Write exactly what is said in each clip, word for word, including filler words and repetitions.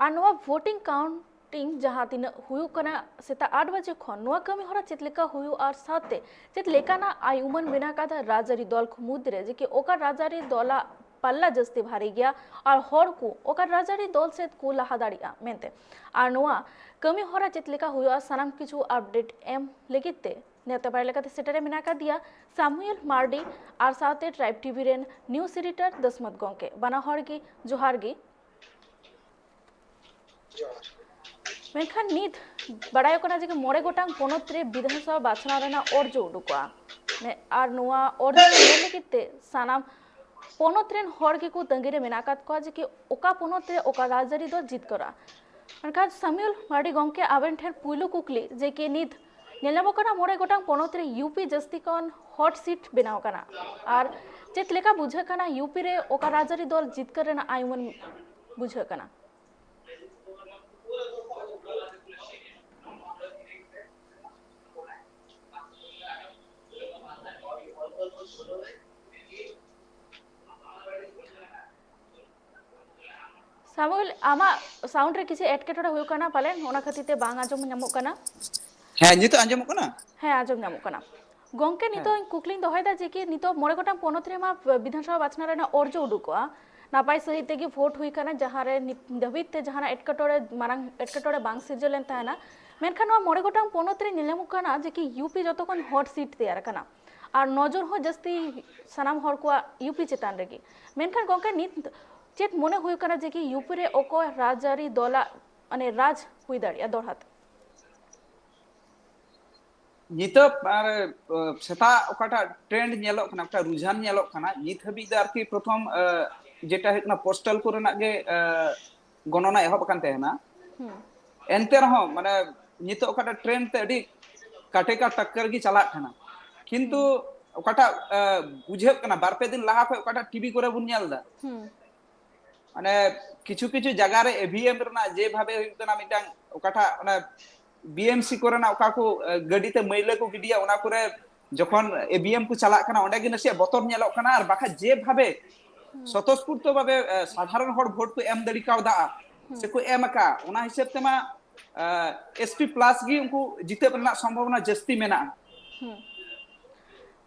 ᱟᱨ ᱱᱚᱣᱟ ᱵᱷᱳᱴᱤᱝ ᱠᱟᱣᱩᱱᱴᱤᱝ ᱡᱟᱦᱟᱸ ᱛᱤᱱᱟᱹᱜ ᱦᱩᱭᱩᱜ ᱠᱟᱱᱟ ᱥᱮᱛᱟᱜ ᱟᱴ ᱵᱟᱡᱮ ᱠᱷᱚᱱ, ᱱᱚᱣᱟ ᱠᱟᱹᱢᱤ ᱦᱚᱨᱟ ᱪᱮᱫ ᱞᱮᱠᱟ ᱦᱩᱭᱩᱜᱼᱟ ᱟᱨ ᱥᱟᱶᱛᱮ ᱪᱮᱫ ᱞᱮᱠᱟᱱᱟᱜ ᱟᱭ ᱩᱢᱟᱹᱱ ᱢᱮᱱᱟᱜ ᱟᱠᱟᱫᱟ ᱨᱟᱡᱽᱟᱹᱨᱤ ᱫᱚᱞ ᱠᱚ ᱢᱩᱫᱽᱨᱮ, ᱡᱮ ᱠᱤ ᱚᱠᱟ ᱨᱟᱡᱽᱟᱹᱨᱤ ᱫᱚᱞᱟᱜ ᱯᱟᱞᱞᱟ ᱡᱟᱹᱥᱛᱤ ᱵᱷᱟᱨᱤ ᱜᱮᱭᱟ ᱟᱨ ᱦᱚᱲ ᱠᱚ ᱚᱠᱟ ᱨᱟᱡᱽᱟᱹᱨᱤ ᱫᱚᱞ ᱥᱮᱫ ᱠᱚ ᱞᱟᱦᱟ ᱫᱟᱲᱮᱭᱟᱜᱼᱟ ᱢᱮᱱᱛᱮ, ᱟᱨ ᱱᱚᱣᱟ ᱠᱟᱹᱢᱤ ᱦᱚᱨᱟ ᱪᱮᱫ ᱞᱮᱠᱟ ᱦᱩᱭᱩᱜᱼᱟ, ᱥᱟᱱᱟᱢ ᱠᱤᱪᱷᱩ ᱟᱯᱰᱮᱴ ᱮᱢ ᱞᱟᱹᱜᱤᱫ ᱛᱮ ᱱᱮᱣᱛᱟ ᱯᱮᱲᱟ ᱞᱮᱠᱟᱛᱮ ᱥᱮᱴᱮᱨ ᱨᱮ ᱢᱮᱱᱟᱜ ᱟᱠᱟᱫᱮᱭᱟ ᱥᱟᱢᱩᱭᱮᱞ ᱢᱟᱨᱰᱤ ᱟᱨ ᱥᱟᱶᱛᱮ ᱴᱨᱟᱭᱤᱵᱽ ᱴᱤᱵᱷᱤ ᱨᱮᱱ ᱱᱤᱭᱩᱡᱽ ᱮᱰᱤᱴᱚᱨ ᱫᱟᱹᱥᱢᱟᱹᱛ ᱜᱚᱢᱠᱮ᱾ ᱵᱟᱱᱟ ᱦᱚᱲ ᱜᱮ ᱡᱚᱦᱟᱨ ᱜᱮ᱾ ᱢᱮᱱᱠᱷᱟᱱ ᱱᱤᱛ ᱵᱟᱲᱟᱭᱚᱜ ᱠᱟᱱᱟ ᱡᱮ ᱢᱚᱬᱮ ᱜᱚᱴᱟᱝ ᱯᱚᱱᱚᱛ ᱨᱮ ᱵᱤᱫᱷᱟᱱ ᱥᱚᱵᱷᱟ ᱵᱟᱪᱷᱱᱟᱣ ᱨᱮᱱᱟᱜ ᱚᱨᱡᱚ ᱩᱰᱩᱠᱚᱜᱼᱟ᱾ ᱢᱮ-, ᱟᱨ ᱱᱚᱣᱟ ᱚᱨᱡᱚ ᱧᱮᱞ ᱞᱟᱹᱜᱤᱫ ᱛᱮ ᱥᱟᱱᱟᱢ ᱯᱚᱱᱚᱛ ᱨᱮᱱ ᱦᱚᱲ ᱜᱮᱠᱚ ᱛᱟᱺᱜᱤ ᱨᱮ ᱢᱮᱱᱟᱜ ᱟᱠᱟᱫ ᱠᱚᱣᱟ ᱡᱮ ᱠᱤ ᱚᱠᱟ ᱯᱚᱱᱚᱛ ᱨᱮ ᱚᱠᱟ ᱨᱟᱡᱽᱟᱹᱨᱤ ᱫᱚᱞ ᱡᱤᱛᱠᱟᱹᱨᱟ᱾ ᱢᱮᱱᱠᱷᱟᱱ ᱥᱟᱢᱤᱭᱩᱞ ᱢᱟᱨᱰᱤ ᱜᱚᱢᱠᱮ, ᱟᱵᱮᱱ ᱴᱷᱮᱱ ᱯᱩᱭᱞᱩ ᱠᱩᱠᱞᱤ ᱡᱮ ᱠᱤ ᱱᱤᱛ ᱧᱮᱞ ᱧᱟᱢᱚᱜ ᱠᱟᱱᱟ ᱢᱚᱬᱮ ᱜᱚᱴᱟᱝ ᱯᱚᱱᱚᱛ ᱨᱮ ᱤᱭᱩ ᱯᱤ ᱡᱟᱹᱥᱛᱤ ᱠᱷᱚᱱ ᱦᱚᱴ ᱥᱤᱴ ᱵᱮᱱᱟᱣ ᱠᱟᱱᱟ, ᱟᱨ ᱪᱮᱫ ᱞᱮᱠᱟ ᱵᱩᱡᱷᱟᱹᱜ ᱠᱟᱱᱟ ᱤᱭᱩ ᱯᱤ ᱨᱮ ᱚᱠᱟ ᱨᱟᱡᱽᱟᱹᱨᱤ ᱫᱚᱞ ᱡᱤᱛᱠᱟᱹᱨ ᱨᱮᱱᱟᱜ ᱟᱭ ᱩᱢᱟᱹᱱ ᱵᱩᱡᱷᱟᱹᱜ ᱠᱟᱱᱟ? ᱥᱟᱢᱩᱭᱮᱞ, ᱟᱢᱟᱜ ᱥᱟᱣᱩᱱᱰ ᱨᱮ ᱠᱤᱪᱷᱩ ᱮᱴᱠᱮᱴᱚᱬᱮ ᱦᱩᱭᱩᱜ ᱠᱟᱱᱟ ᱯᱟᱞᱮᱱ, ᱚᱱᱟ ᱠᱷᱟᱹᱛᱤᱨ ᱛᱮ ᱵᱟᱝ ᱟᱸᱡᱚᱢ ᱧᱟᱢᱚᱜ ᱠᱟᱱᱟ᱾ ᱦᱮᱸ, ᱱᱤᱛᱚᱜ ᱟᱸᱡᱚᱢᱚᱜ ᱠᱟᱱᱟ? ᱦᱮᱸ, ᱟᱸᱡᱚᱢ ᱧᱟᱢᱚᱜ ᱠᱟᱱᱟ᱾ ᱜᱚᱝᱠᱮ, ᱦᱮᱸ᱾ ᱱᱤᱛᱚᱜ ᱤᱧ ᱠᱩᱠᱞᱤᱧ ᱫᱚᱦᱚᱭᱮᱫᱟ ᱡᱮ ᱠᱤ ᱱᱤᱛᱚᱜ ᱢᱚᱬᱮ ᱜᱚᱴᱟᱝ ᱯᱚᱱᱚᱛ ᱨᱮᱢᱟ ᱵᱤᱫᱷᱟᱱ ᱥᱚᱵᱷᱟ ᱵᱟᱪᱷᱱᱟᱣ ᱨᱮᱱᱟᱜ ᱚᱨᱡᱚ ᱩᱰᱩᱠᱚᱜᱼᱟ, ᱱᱟᱯᱟᱭ ᱥᱟᱺᱦᱤᱡ ᱛᱮᱜᱮ ᱵᱷᱳᱴ ᱦᱩᱭ ᱠᱟᱱᱟ, ᱡᱟᱦᱟᱸ ᱨᱮ ᱱᱤᱛ ᱫᱷᱟᱹᱵᱤᱡ ᱛᱮ ᱡᱟᱦᱟᱱᱟᱜ ᱮᱴᱠᱮᱴᱚᱬᱮ, ᱢᱟᱨᱟᱝ ᱮᱴᱠᱮᱴᱚᱬᱮ ᱵᱟᱝ ᱥᱤᱨᱡᱟᱹ ᱞᱮᱱ ᱛᱟᱦᱮᱱᱟ᱾ ᱢᱮᱱᱠᱷᱟᱱ ᱱᱚᱣᱟ ᱢᱚᱬᱮ ᱜᱚᱴᱟᱝ ᱯᱚᱱᱚᱛ ᱨᱮ ᱧᱮᱞ ᱧᱟᱢᱚᱜ ᱠᱟᱱᱟ ᱡᱮ ᱠᱤ ᱤᱭᱩ ᱯᱤ ᱡᱚᱛᱚ ᱠᱷᱚᱱ ᱦᱚᱴ ᱥᱤᱴ ᱛᱮᱭᱟᱨ ᱟᱠᱟᱱᱟ, ᱟᱨ ᱱᱚᱡᱚᱨ ᱦᱚᱸ ᱡᱟᱹᱥᱛᱤ ᱥᱟᱱᱟᱢ ᱦᱚᱲ ᱠᱚᱣᱟᱜ ᱤᱭᱩ ᱯᱤ ᱪᱮᱛᱟᱱ ᱨᱮᱜᱮ᱾ ᱢᱮᱱᱠᱷᱟᱱ ᱜᱚᱝᱠᱮ, ᱱᱤᱛ ᱪᱮᱫ ᱢᱚᱱᱮ ᱦᱩᱭᱩᱜ ᱠᱟᱱᱟ ᱡᱮ ᱠᱤ ᱤᱭᱩ ᱯᱤ ᱨᱮ ᱚᱠᱚᱭ ᱨᱟᱡᱽᱟᱹᱨᱤ ᱫᱚᱞᱟᱜ, ᱢᱟᱱᱮ, ᱨᱟᱡᱽ ᱦᱩᱭ ᱫᱟᱲᱮᱭᱟᱜᱼᱟ ᱫᱚᱲᱦᱟ ᱛᱮ? ᱱᱤᱛᱚᱜ ᱟᱨ, ᱟᱸ, ᱥᱮᱛᱟᱜ ᱚᱠᱟᱴᱟᱜ ᱴᱨᱮᱱᱰ ᱧᱮᱞᱚᱜ ᱠᱟᱱᱟ, ᱚᱠᱟᱴᱟᱜ ᱨᱩᱡᱷᱟᱱ ᱧᱮᱞᱚᱜ ᱠᱟᱱᱟ, ᱱᱤᱛ ᱦᱟᱹᱵᱤᱡ ᱫᱚ ᱟᱨᱠᱤ ᱯᱨᱚᱛᱷᱚᱢ, ᱟᱸ, ᱡᱮᱴᱟ ᱦᱩᱭᱩᱜ ᱠᱟᱱᱟ ᱯᱳᱥᱴᱟᱞ ᱠᱚᱨᱮᱱᱟᱜ ᱜᱮ, ᱟᱸ, ᱜᱚᱱᱚᱱᱟ ᱮᱦᱚᱵ ᱟᱠᱟᱱ ᱛᱟᱦᱮᱱᱟ᱾ ᱦᱩᱸ᱾ ᱮᱱᱛᱮ ᱨᱮᱦᱚᱸ, ᱢᱟᱱᱮ, ᱱᱤᱛᱚᱜ ᱚᱠᱟᱴᱟᱜ ᱴᱨᱮᱱᱰ ᱛᱮ ᱟᱹᱰᱤ ᱠᱟᱴᱮ ᱠᱟ ᱴᱟᱠᱠᱟᱨ ᱜᱮ ᱪᱟᱞᱟᱜ ᱠᱟᱱᱟ, ᱠᱤᱱᱛᱩ ᱦᱩᱸ᱾ ᱚᱠᱟᱴᱟᱜ, ᱟᱸ, ᱵᱩᱡᱷᱟᱹᱜ ᱠᱟᱱᱟ, ᱵᱟᱨ ᱯᱮ ᱫᱤᱱ ᱞᱟᱦᱟ ᱠᱷᱚᱱ ᱚᱠᱟᱴᱟᱜ ᱴᱤᱵᱷᱤ ᱠᱚᱨᱮ ᱵᱚᱱ ᱧᱮᱞ ᱮᱫᱟ, ᱦᱩᱸ᱾ ᱢᱟᱱᱮ, ᱠᱤᱪᱷᱩ ᱠᱤᱪᱷᱩ ᱡᱟᱭᱜᱟ ᱨᱮ ᱤ ᱵᱷᱤ ᱮᱢ ᱨᱮᱱᱟᱜ ᱡᱮᱵᱷᱟᱵᱮ ᱦᱩᱭᱩᱜ ᱠᱟᱱᱟ, ᱢᱤᱫᱴᱟᱝ ᱚᱠᱟᱴᱟᱜ ᱚᱱᱟ ᱵᱤ ᱮᱢ ᱥᱤ ᱠᱚᱨᱮᱱᱟᱜ ᱚᱠᱟ ᱠᱚ, ᱮ, ᱜᱟᱹᱰᱤ ᱛᱮ ᱢᱟᱹᱭᱞᱟᱹ ᱠᱚ ᱜᱤᱰᱤᱭᱟ, ᱚᱱᱟ ᱠᱚᱨᱮ ᱡᱚᱠᱷᱚᱱ ᱤ ᱵᱷᱤ ᱮᱢ ᱠᱚ ᱪᱟᱞᱟᱜ ᱠᱟᱱᱟ, ᱚᱸᱰᱮ ᱜᱮ ᱱᱟᱥᱮᱭᱟᱜ ᱵᱚᱛᱚᱨ ᱧᱮᱞᱚᱜ ᱠᱟᱱᱟ᱾ ᱟᱨ ᱵᱟᱠᱷᱟᱡ ᱡᱮᱵᱷᱟᱵᱮ ᱦᱩᱸ᱾ ᱥᱚᱛᱚᱥᱯᱷᱩᱨᱛᱚ ᱵᱷᱟᱵᱮ, ᱮ, ᱥᱟᱫᱷᱟᱨᱚᱱ ᱦᱚᱲ ᱵᱷᱳᱴ ᱠᱚ ᱮᱢ ᱫᱟᱲᱮ ᱠᱟᱣᱫᱟ, ᱥᱮᱠᱚ ᱮᱢ ᱟᱠᱟᱫᱼᱟ, ᱚᱱᱟ ᱦᱤᱥᱟᱹᱵ ᱛᱮᱢᱟ ᱮᱥ ᱯᱤ ᱯᱞᱟᱥ ᱜᱮ ᱩᱱᱠᱩ ᱡᱤᱛᱟᱹᱜ ᱨᱮᱱᱟᱜ ᱥᱚᱢᱵᱷᱚᱵᱚᱱᱟ ᱡᱟᱹᱥᱛᱤ ᱢᱮᱱᱟᱜᱼᱟ᱾ ᱦᱩᱸ᱾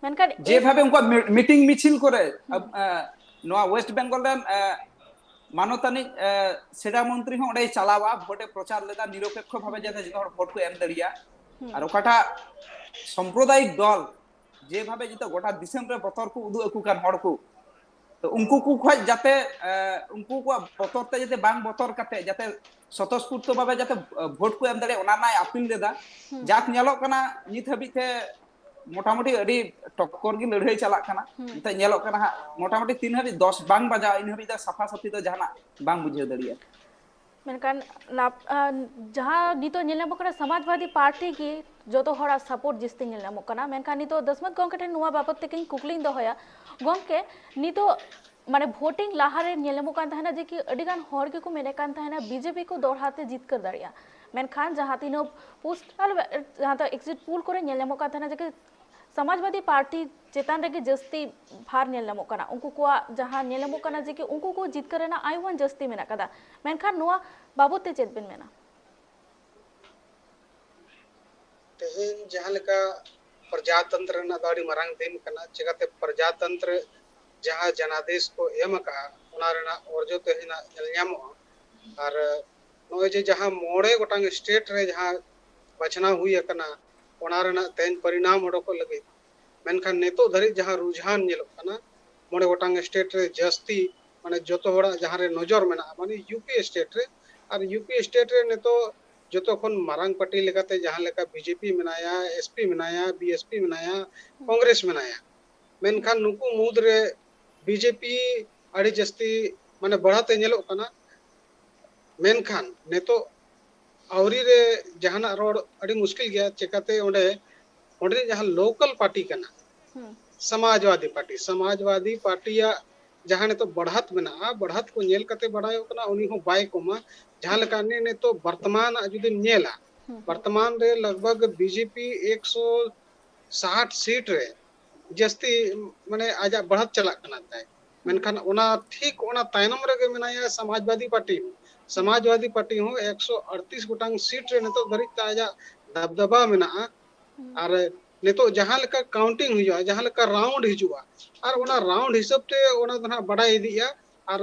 ᱢᱮᱱᱠᱷᱟᱱ ᱡᱮᱵᱷᱟᱵᱮ ᱩᱱᱠᱩᱣᱟᱜ ᱢᱤ- ᱢᱤᱴᱤᱝ ᱢᱤᱪᱷᱤᱞ ᱠᱚᱨᱮ ᱟᱵ- ᱮ, ᱱᱚᱣᱟ ᱳᱭᱮᱥᱴ ᱵᱮᱝᱜᱚᱞ ᱨᱮᱱ ᱮ, ᱢᱟᱱᱚᱛᱟᱱᱤᱡ ᱮ, ᱥᱮᱰᱟ ᱢᱚᱱᱛᱨᱤ ᱦᱚᱸ ᱚᱸᱰᱮᱭ ᱪᱟᱞᱟᱣᱟ, ᱵᱷᱳᱴᱮ ᱯᱨᱚᱪᱟᱨ ᱞᱮᱫᱟ, ᱱᱤᱨᱚᱯᱮᱠᱠᱷᱚ ᱵᱷᱟᱵᱮ ᱡᱟᱛᱮ ᱡᱚᱛᱚ ᱦᱚᱲ ᱵᱷᱳᱴ ᱠᱚ ᱮᱢ ᱫᱟᱲᱮᱭᱟᱜᱼᱟ᱾ ᱦᱩᱸ᱾ ᱟᱨ ᱚᱠᱟᱴᱟᱜ ᱥᱟᱢᱯᱨᱚᱫᱟᱭᱤᱠ ᱫᱚᱞ ᱡᱮᱵᱷᱟᱵᱮ ᱡᱚᱛᱚ ᱜᱚᱴᱟ ᱫᱤᱥᱚᱢ ᱨᱮ ᱵᱚᱛᱚᱨ ᱠᱚ ᱩᱫᱩᱜ ᱟᱠᱚ ᱠᱟᱱ ᱦᱚᱲ ᱠᱚ, ᱛᱚ ᱩᱱᱠᱩ ᱠᱚ ᱠᱷᱚᱡ ᱡᱟᱛᱮ ᱮ, ᱩᱱᱠᱩ ᱠᱚᱣᱟᱜ ᱵᱚᱛᱚᱨ ᱛᱮ ᱡᱟᱛᱮ ᱵᱟᱝ ᱵᱚᱛᱚᱨ ᱠᱟᱛᱮ ᱡᱟᱛᱮ ᱥᱚᱛᱚᱥᱯᱷᱩᱨᱛᱚ ᱵᱷᱟᱵᱮ ᱡᱟᱛᱮ ᱮ, ᱵᱷᱳᱴ ᱠᱚ ᱮᱢ ᱫᱟᱲᱮᱭᱟᱜ, ᱚᱱᱟ ᱨᱮᱱᱟᱜ ᱟᱯᱤᱞ ᱞᱮᱫᱟ᱾ ᱦᱩᱸ᱾ ᱡᱟᱠ ᱧᱮᱞᱚᱜ ᱠᱟᱱᱟ ᱱᱤᱛ ᱦᱟᱹᱵᱤᱡ ᱛᱮ ᱢᱚᱴᱟᱢᱩᱴᱤ ᱟᱹᱰᱤ ᱴᱚᱠᱠᱚᱨ ᱜᱮ ᱞᱟᱹᱲᱦᱟᱹᱭ ᱪᱟᱞᱟᱜ ᱠᱟᱱᱟ᱾ ᱦᱩᱸ᱾ ᱱᱤᱛᱚᱜ ᱧᱮᱞᱚᱜ ᱠᱟᱱᱟ ᱦᱟᱸᱜ ᱢᱚᱴᱟᱢᱩᱴᱤ ᱛᱤᱱ ᱦᱟᱹᱵᱤᱡ ᱫᱚᱥ ᱵᱟᱝ ᱵᱟᱡᱟᱣ, ᱤᱱ ᱦᱟᱹᱵᱤᱡ ᱫᱚ ᱥᱟᱯᱷᱟ ᱥᱟᱹᱯᱷᱤ ᱫᱚ ᱡᱟᱦᱟᱱᱟᱜ ᱵᱟᱝ ᱵᱩᱡᱷᱟᱹᱣ ᱫᱟᱲᱮᱭᱟᱜᱼᱟ᱾ ᱢᱮᱱᱠᱷᱟᱱ ᱞᱟᱯ- ᱟ, ᱡᱟᱦᱟᱸ ᱱᱤᱛᱚᱜ ᱧᱮᱞ ᱧᱟᱢᱚᱜ ᱠᱟᱱᱟ, ᱥᱚᱢᱟᱡᱽᱵᱟᱫᱤ ᱯᱟᱨᱴᱤ ᱜᱮ ᱡᱚᱛᱚ ᱦᱚᱲᱟᱜ ᱥᱟᱯᱳᱨᱴ ᱡᱟᱹᱥᱛᱤ ᱧᱮᱞ ᱧᱟᱢᱚᱜ ᱠᱟᱱᱟ᱾ ᱢᱮᱱᱠᱷᱟᱱ ᱱᱤᱛᱚᱜ ᱫᱚᱥᱢᱚᱛ ᱜᱚᱢᱠᱮ ᱴᱷᱮᱱ ᱱᱚᱣᱟ ᱵᱟᱵᱚᱛ ᱛᱮ ᱠᱟᱹᱡ ᱠᱩᱠᱞᱤᱧ ᱫᱚᱦᱚᱭᱟ᱾ ᱜᱚᱢᱠᱮ, ᱱᱤᱛᱚᱜ ᱢᱟᱱᱮ ᱵᱷᱳᱴᱤᱝ ᱞᱟᱦᱟᱨᱮ ᱧᱮᱞ ᱧᱟᱢᱚᱜ ᱠᱟᱱ ᱛᱟᱦᱮᱱᱟ ᱡᱮ ᱠᱤ ᱟᱹᱰᱤ ᱜᱟᱱ ᱦᱚᱲ ᱜᱮᱠᱚ ᱢᱮᱱᱮᱫ ᱠᱟᱱ ᱛᱟᱦᱮᱱᱟ ᱵᱤᱡᱮᱯᱤ ᱠᱚ ᱫᱚᱦᱲᱟ ᱛᱮ ᱡᱤᱛᱠᱟᱹᱨ ᱫᱟᱲᱮᱭᱟᱜᱼᱟ᱾ ᱢᱮᱱᱠᱷᱟᱱ ᱡᱟᱦᱟᱸ ᱛᱤᱱᱟᱹᱜ ᱯᱳᱥᱴᱟᱞ, ᱡᱟᱦᱟᱸ ᱫᱚ ᱮᱠᱡᱤᱴ ᱯᱳᱞ ᱠᱚᱨᱮ ᱧᱮᱞ ᱧᱟᱢᱚᱜ ᱠᱟᱱ ᱛᱟᱦᱮᱱᱟ ᱡᱮ ᱠᱤ ᱥᱚᱢᱟᱡᱽᱵᱟᱫᱤ ᱯᱟᱨᱴᱤ ᱪᱮᱛᱟᱱ ᱨᱮᱜᱮ ᱡᱟᱹᱥᱛᱤ ᱵᱷᱟᱨ ᱧᱮᱞ ᱧᱟᱢᱚᱜ ᱠᱟᱱᱟ, ᱩᱱᱠᱩ ᱠᱚᱣᱟᱜ ᱡᱟᱦᱟᱸ ᱧᱮᱞ ᱧᱟᱢᱚᱜ ᱠᱟᱱᱟ ᱡᱮ ᱠᱤ ᱩᱱᱠᱩ ᱠᱚ ᱡᱤᱛᱠᱟᱹᱨ ᱨᱮᱱᱟᱜ ᱟᱭᱩᱢᱟᱹᱱ ᱡᱟᱹᱥᱛᱤ ᱢᱮᱱᱟᱜ ᱠᱟᱫᱟ᱾ ᱢᱮᱱᱠᱷᱟᱱ ᱱᱚᱣᱟ ᱵᱟᱵᱚᱛ ᱛᱮ ᱪᱮᱫ ᱵᱮᱱ ᱢᱮᱱᱟ? ᱛᱮᱦᱮᱧ ᱡᱟᱦᱟᱸ ᱞᱮᱠᱟ ᱯᱨᱚᱡᱟᱛᱚᱱᱛᱨᱚ ᱨᱮᱱᱟᱜ ᱫᱚ ᱟᱹᱰᱤ ᱢᱟᱨᱟᱝ ᱫᱤᱱ ᱠᱟᱱᱟ, ᱪᱤᱠᱟᱛᱮ ᱯᱨᱚᱡᱟᱛᱚᱱᱛᱨᱚ ᱡᱟᱦᱟᱸ ᱡᱟᱱᱟᱫᱮᱥ ᱠᱚ ᱮᱢ ᱟᱠᱟᱫᱼᱟ, ᱚᱱᱟ ᱨᱮᱱᱟᱜ ᱚᱨᱡᱚ ᱛᱮᱦᱮᱧᱟᱜ ᱧᱮᱞ ᱧᱟᱢᱚᱜᱼᱟ᱾ ᱟᱨ ᱱᱚᱜᱼᱚᱭ ᱡᱮ ᱡᱟᱦᱟᱸ ᱢᱚᱬᱮ ᱜᱚᱴᱟᱝ ᱥᱴᱮᱴ ᱨᱮ ᱡᱟᱦᱟᱸ ᱵᱟᱪᱷᱱᱟᱣ ᱦᱩᱭ ᱟᱠᱟᱱᱟ, ᱚᱱᱟ ᱨᱮᱱᱟᱜ ᱛᱮᱦᱮᱧ ᱯᱚᱨᱤᱱᱟᱢ ᱚᱰᱚᱠᱚᱜ ᱞᱟᱹᱜᱤᱫ, ᱢᱮᱱᱠᱷᱟᱱ ᱱᱤᱛᱚᱜ ᱫᱷᱟᱹᱨᱤᱡ ᱡᱟᱦᱟᱸ ᱨᱩᱡᱷᱟᱱ ᱧᱮᱞᱚᱜ ᱠᱟᱱᱟ, ᱢᱚᱬᱮ ᱜᱚᱴᱟᱝ ᱥᱴᱮᱴ ᱨᱮ ᱡᱟᱹᱥᱛᱤ, ᱢᱟᱱᱮ ᱡᱚᱛᱚ ᱦᱚᱲᱟᱜ ᱡᱟᱦᱟᱸ ᱨᱮ ᱱᱚᱡᱚᱨ ᱢᱮᱱᱟᱜᱼᱟ, ᱢᱟᱱᱮ ᱭᱩᱯᱤ ᱥᱴᱮᱴ ᱨᱮ᱾ ᱟᱨ ᱭᱩᱯᱤ ᱥᱴᱮᱴ ᱨᱮ ᱱᱤᱛᱚᱜ ᱡᱚᱛᱚ ᱠᱷᱚᱱ ᱢᱟᱨᱟᱝ ᱯᱟᱨᱴᱤ ᱞᱮᱠᱟᱛᱮ ᱡᱟᱦᱟᱸ ᱞᱮᱠᱟ ᱵᱤᱡᱮᱯᱤ ᱢᱮᱱᱟᱭᱟ, ᱮᱥᱯᱤ ᱢᱮᱱᱟᱭᱟ, ᱵᱤᱮᱥᱯᱤ ᱢᱮᱱᱟᱭᱟ, ᱠᱚᱝᱜᱨᱮᱥ ᱢᱮᱱᱟᱭᱟ, ᱢᱮᱱᱠᱷᱟᱱ ᱱᱩᱠᱩ ᱢᱩᱫᱽᱨᱮ ᱵᱤᱡᱮᱯᱤ ᱟᱹᱰᱤ ᱡᱟᱹᱥᱛᱤ ᱢᱟᱱᱮ ᱵᱟᱲᱦᱟᱣ ᱛᱮ ᱧᱮᱞᱚᱜ ᱠᱟᱱᱟ᱾ ᱢᱮᱱᱠᱷᱟᱱ ᱱᱤᱛᱚᱜ ᱟᱹᱣᱨᱤ ᱨᱮ ᱡᱟᱦᱟᱱᱟᱜ ᱨᱚᱲ ᱟᱹᱰᱤ ᱢᱩᱥᱠᱤᱞ ᱜᱮᱭᱟ᱾ ᱪᱮᱠᱟᱛᱮ ᱚᱸᱰᱮ, ᱚᱸᱰᱮ ᱡᱟᱦᱟᱸ ᱞᱳᱠᱟᱞ ᱯᱟᱨᱴᱤ ᱠᱟᱱᱟ, ᱦᱩᱸ᱾ ᱥᱚᱢᱟᱡᱽᱵᱟᱫᱤ ᱯᱟᱨᱴᱤ, ᱥᱚᱢᱟᱡᱽᱵᱟᱫᱤ ᱯᱟᱨᱴᱤᱭᱟᱜ ᱡᱟᱦᱟᱸ ᱱᱤᱛᱚᱜ ᱵᱟᱲᱦᱟᱛ ᱢᱮᱱᱟᱜᱼᱟ, ᱵᱟᱲᱦᱟᱛ ᱠᱚ ᱧᱮᱞ ᱠᱟᱛᱮ ᱵᱟᱲᱟᱭᱚᱜ ᱠᱟᱱᱟ ᱩᱱᱤ ᱦᱚᱸ ᱵᱟᱭ ᱠᱚᱢᱟ᱾ ᱡᱟᱦᱟᱸ ᱞᱮᱠᱟ ᱱᱤ-, ᱱᱤᱛᱚᱜ ᱵᱚᱨᱛᱚᱢᱟᱱᱟᱜ ᱡᱩᱫᱤᱢ ᱧᱮᱞᱟ, ᱦᱩᱸ, ᱦᱩᱸ᱾ ᱵᱚᱨᱛᱚᱢᱟᱱ ᱨᱮ ᱞᱟᱜᱽᱵᱷᱟᱜᱽ ᱵᱤᱡᱮᱯᱤ ᱮᱠᱥᱚ ᱥᱟᱴ ᱥᱤᱴ ᱨᱮ ᱡᱟᱹᱥᱛᱤ, ᱢᱟᱱᱮ, ᱟᱡᱟᱜ ᱵᱟᱲᱦᱟᱛ ᱪᱟᱞᱟᱜ ᱠᱟᱱᱟ ᱛᱟᱭ᱾ ᱢᱮᱱᱠᱷᱟᱱ ᱚᱱᱟ ᱴᱷᱤᱠ ᱚᱱᱟ ᱛᱟᱭᱱᱚᱢ ᱨᱮᱜᱮ ᱢᱮᱱᱟᱭᱟ ᱥᱚᱢᱟᱡᱽᱵᱟᱫᱤ ᱯᱟᱨᱴᱤ᱾ ᱥᱚᱢᱟᱡᱽᱵᱟᱫᱤ ᱯᱟᱨᱴᱤ ᱦᱚᱸ ᱮᱠᱥᱚ ᱟᱴᱛᱤᱥ ᱜᱚᱴᱟᱝ ᱥᱤᱴ ᱨᱮ ᱱᱤᱛᱚᱜ ᱫᱷᱟᱹᱨᱤᱡ ᱛᱮ ᱟᱡᱟᱜ ᱫᱟᱵᱫᱟᱵᱟ ᱢᱮᱱᱟᱜᱼᱟ᱾ ᱟᱨ ᱱᱤᱛᱚᱜ ᱡᱟᱦᱟᱸ ᱞᱮᱠᱟ ᱠᱟᱣᱩᱱᱴᱤᱝ ᱦᱩᱭᱩᱜᱼᱟ, ᱡᱟᱦᱟᱸ ᱞᱮᱠᱟ ᱨᱟᱣᱩᱱᱰ ᱦᱤᱡᱩᱜᱼᱟ, ᱟᱨ ᱚᱱᱟ ᱨᱟᱣᱩᱱᱰ ᱦᱤᱥᱟᱹᱵ ᱛᱮ ᱚᱱᱟ ᱫᱚ ᱱᱟᱦᱟᱜ ᱵᱟᱰᱟᱭ ᱤᱫᱤᱜᱼᱟ᱾ ᱟᱨ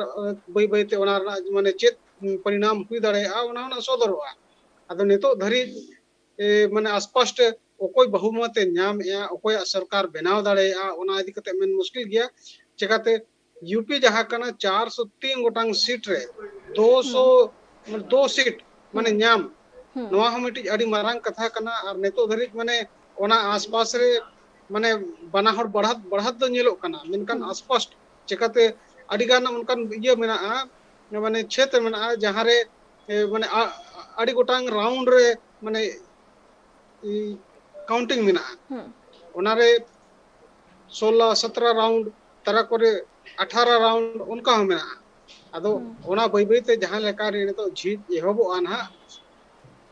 ᱵᱟᱹᱭ ᱵᱟᱹᱭ ᱛᱮ ᱚᱱᱟ ᱨᱮᱱᱟᱜ ᱢᱟᱱᱮ ᱪᱮᱫ ᱯᱚᱨᱤᱱᱟᱢ ᱦᱩᱭ ᱫᱟᱲᱮᱭᱟᱜᱼᱟ, ᱚᱱᱟ ᱦᱚᱸ ᱥᱚᱫᱚᱨᱚᱜᱼᱟ᱾ ᱟᱫᱚ ᱱᱤᱛᱚᱜ ᱫᱷᱟᱹᱨᱤᱡ ᱢᱟᱱᱮ ᱟᱥᱯᱟᱥᱴ ᱚᱠᱚᱭ ᱵᱚᱦᱩᱢᱚᱛ ᱮ ᱧᱟᱢᱮᱜᱼᱟ, ᱚᱠᱚᱭᱟᱜ ᱥᱚᱨᱠᱟᱨ ᱵᱮᱱᱟᱣ ᱫᱟᱲᱮᱭᱟᱜᱼᱟ, ᱚᱱᱟ ᱤᱫᱤ ᱠᱟᱛᱮ ᱢᱮᱱ ᱢᱩᱥᱠᱤᱞ ᱜᱮᱭᱟ᱾ ᱪᱮᱠᱟᱛᱮ ᱭᱩᱯᱤ ᱡᱟᱦᱟᱸ ᱠᱟᱱᱟ ᱪᱟᱨᱥᱚ ᱛᱤᱱ ᱜᱚᱴᱟᱝ ᱥᱤᱴ ᱨᱮ ᱫᱩᱥᱚ, ᱢᱟᱱᱮ ᱫᱩ ᱥᱤᱴ ᱢᱟᱱᱮ ᱧᱟᱢ, ᱱᱚᱣᱟ ᱦᱚᱸ ᱢᱤᱫᱴᱤᱡ ᱟᱹᱰᱤ ᱢᱟᱨᱟᱝ ᱠᱟᱛᱷᱟ ᱠᱟᱱᱟ᱾ ᱟᱨ ᱱᱤᱛᱚᱜ ᱫᱷᱟᱹᱨᱤᱡ ᱢᱟᱱᱮ ᱚᱱᱟ ᱟᱥᱯᱟᱥ ᱨᱮ ᱢᱟᱱᱮ ᱵᱟᱱᱟ ᱦᱚᱲ ᱵᱟᱲᱦᱟᱛ ᱵᱟᱲᱦᱟᱛ ᱫᱚ ᱧᱮᱞᱚᱜ ᱠᱟᱱᱟ, ᱢᱮᱱᱠᱷᱟᱱ ᱟᱥᱯᱟᱥ ᱪᱮᱠᱟᱛᱮ ᱟᱹᱰᱤ ᱜᱟᱱ ᱚᱱᱠᱟᱱ ᱤᱭᱟᱹ ᱢᱮᱱᱟᱜᱼᱟ, ᱢᱟᱱᱮ ᱪᱷᱮᱛᱨ ᱢᱮᱱᱟᱜᱼᱟ, ᱡᱟᱦᱟᱸ ᱨᱮ ᱮ, ᱢᱟᱱᱮ ᱟ- ᱟᱹᱰᱤ ᱜᱚᱴᱟᱝ ᱨᱟᱣᱩᱱᱰ ᱨᱮ ᱢᱟᱱᱮ ᱠᱟᱣᱩᱱᱴᱤᱝ ᱢᱮᱱᱟᱜᱼᱟ᱾ ᱚᱱᱟᱨᱮ ᱥᱳᱞᱞᱳ ᱥᱚᱛᱨᱚ ᱨᱟᱣᱩᱱᱰ, ᱛᱟᱨᱟ ᱠᱚᱨᱮ ᱟᱴᱷᱟᱨᱚ ᱨᱟᱣᱩᱱᱰ ᱚᱱᱠᱟ ᱦᱚᱸ ᱢᱮᱱᱟᱜᱼᱟ᱾ ᱟᱫᱚ ᱚᱱᱟ ᱵᱟᱹᱭ ᱵᱟᱹᱭᱛᱮ ᱡᱟᱦᱟᱸ ᱞᱮᱠᱟ ᱨᱮ ᱱᱤᱛᱚᱜ ᱡᱷᱤᱡ ᱮᱦᱚᱵᱚᱜᱼᱟ ᱱᱟᱦᱟᱜ,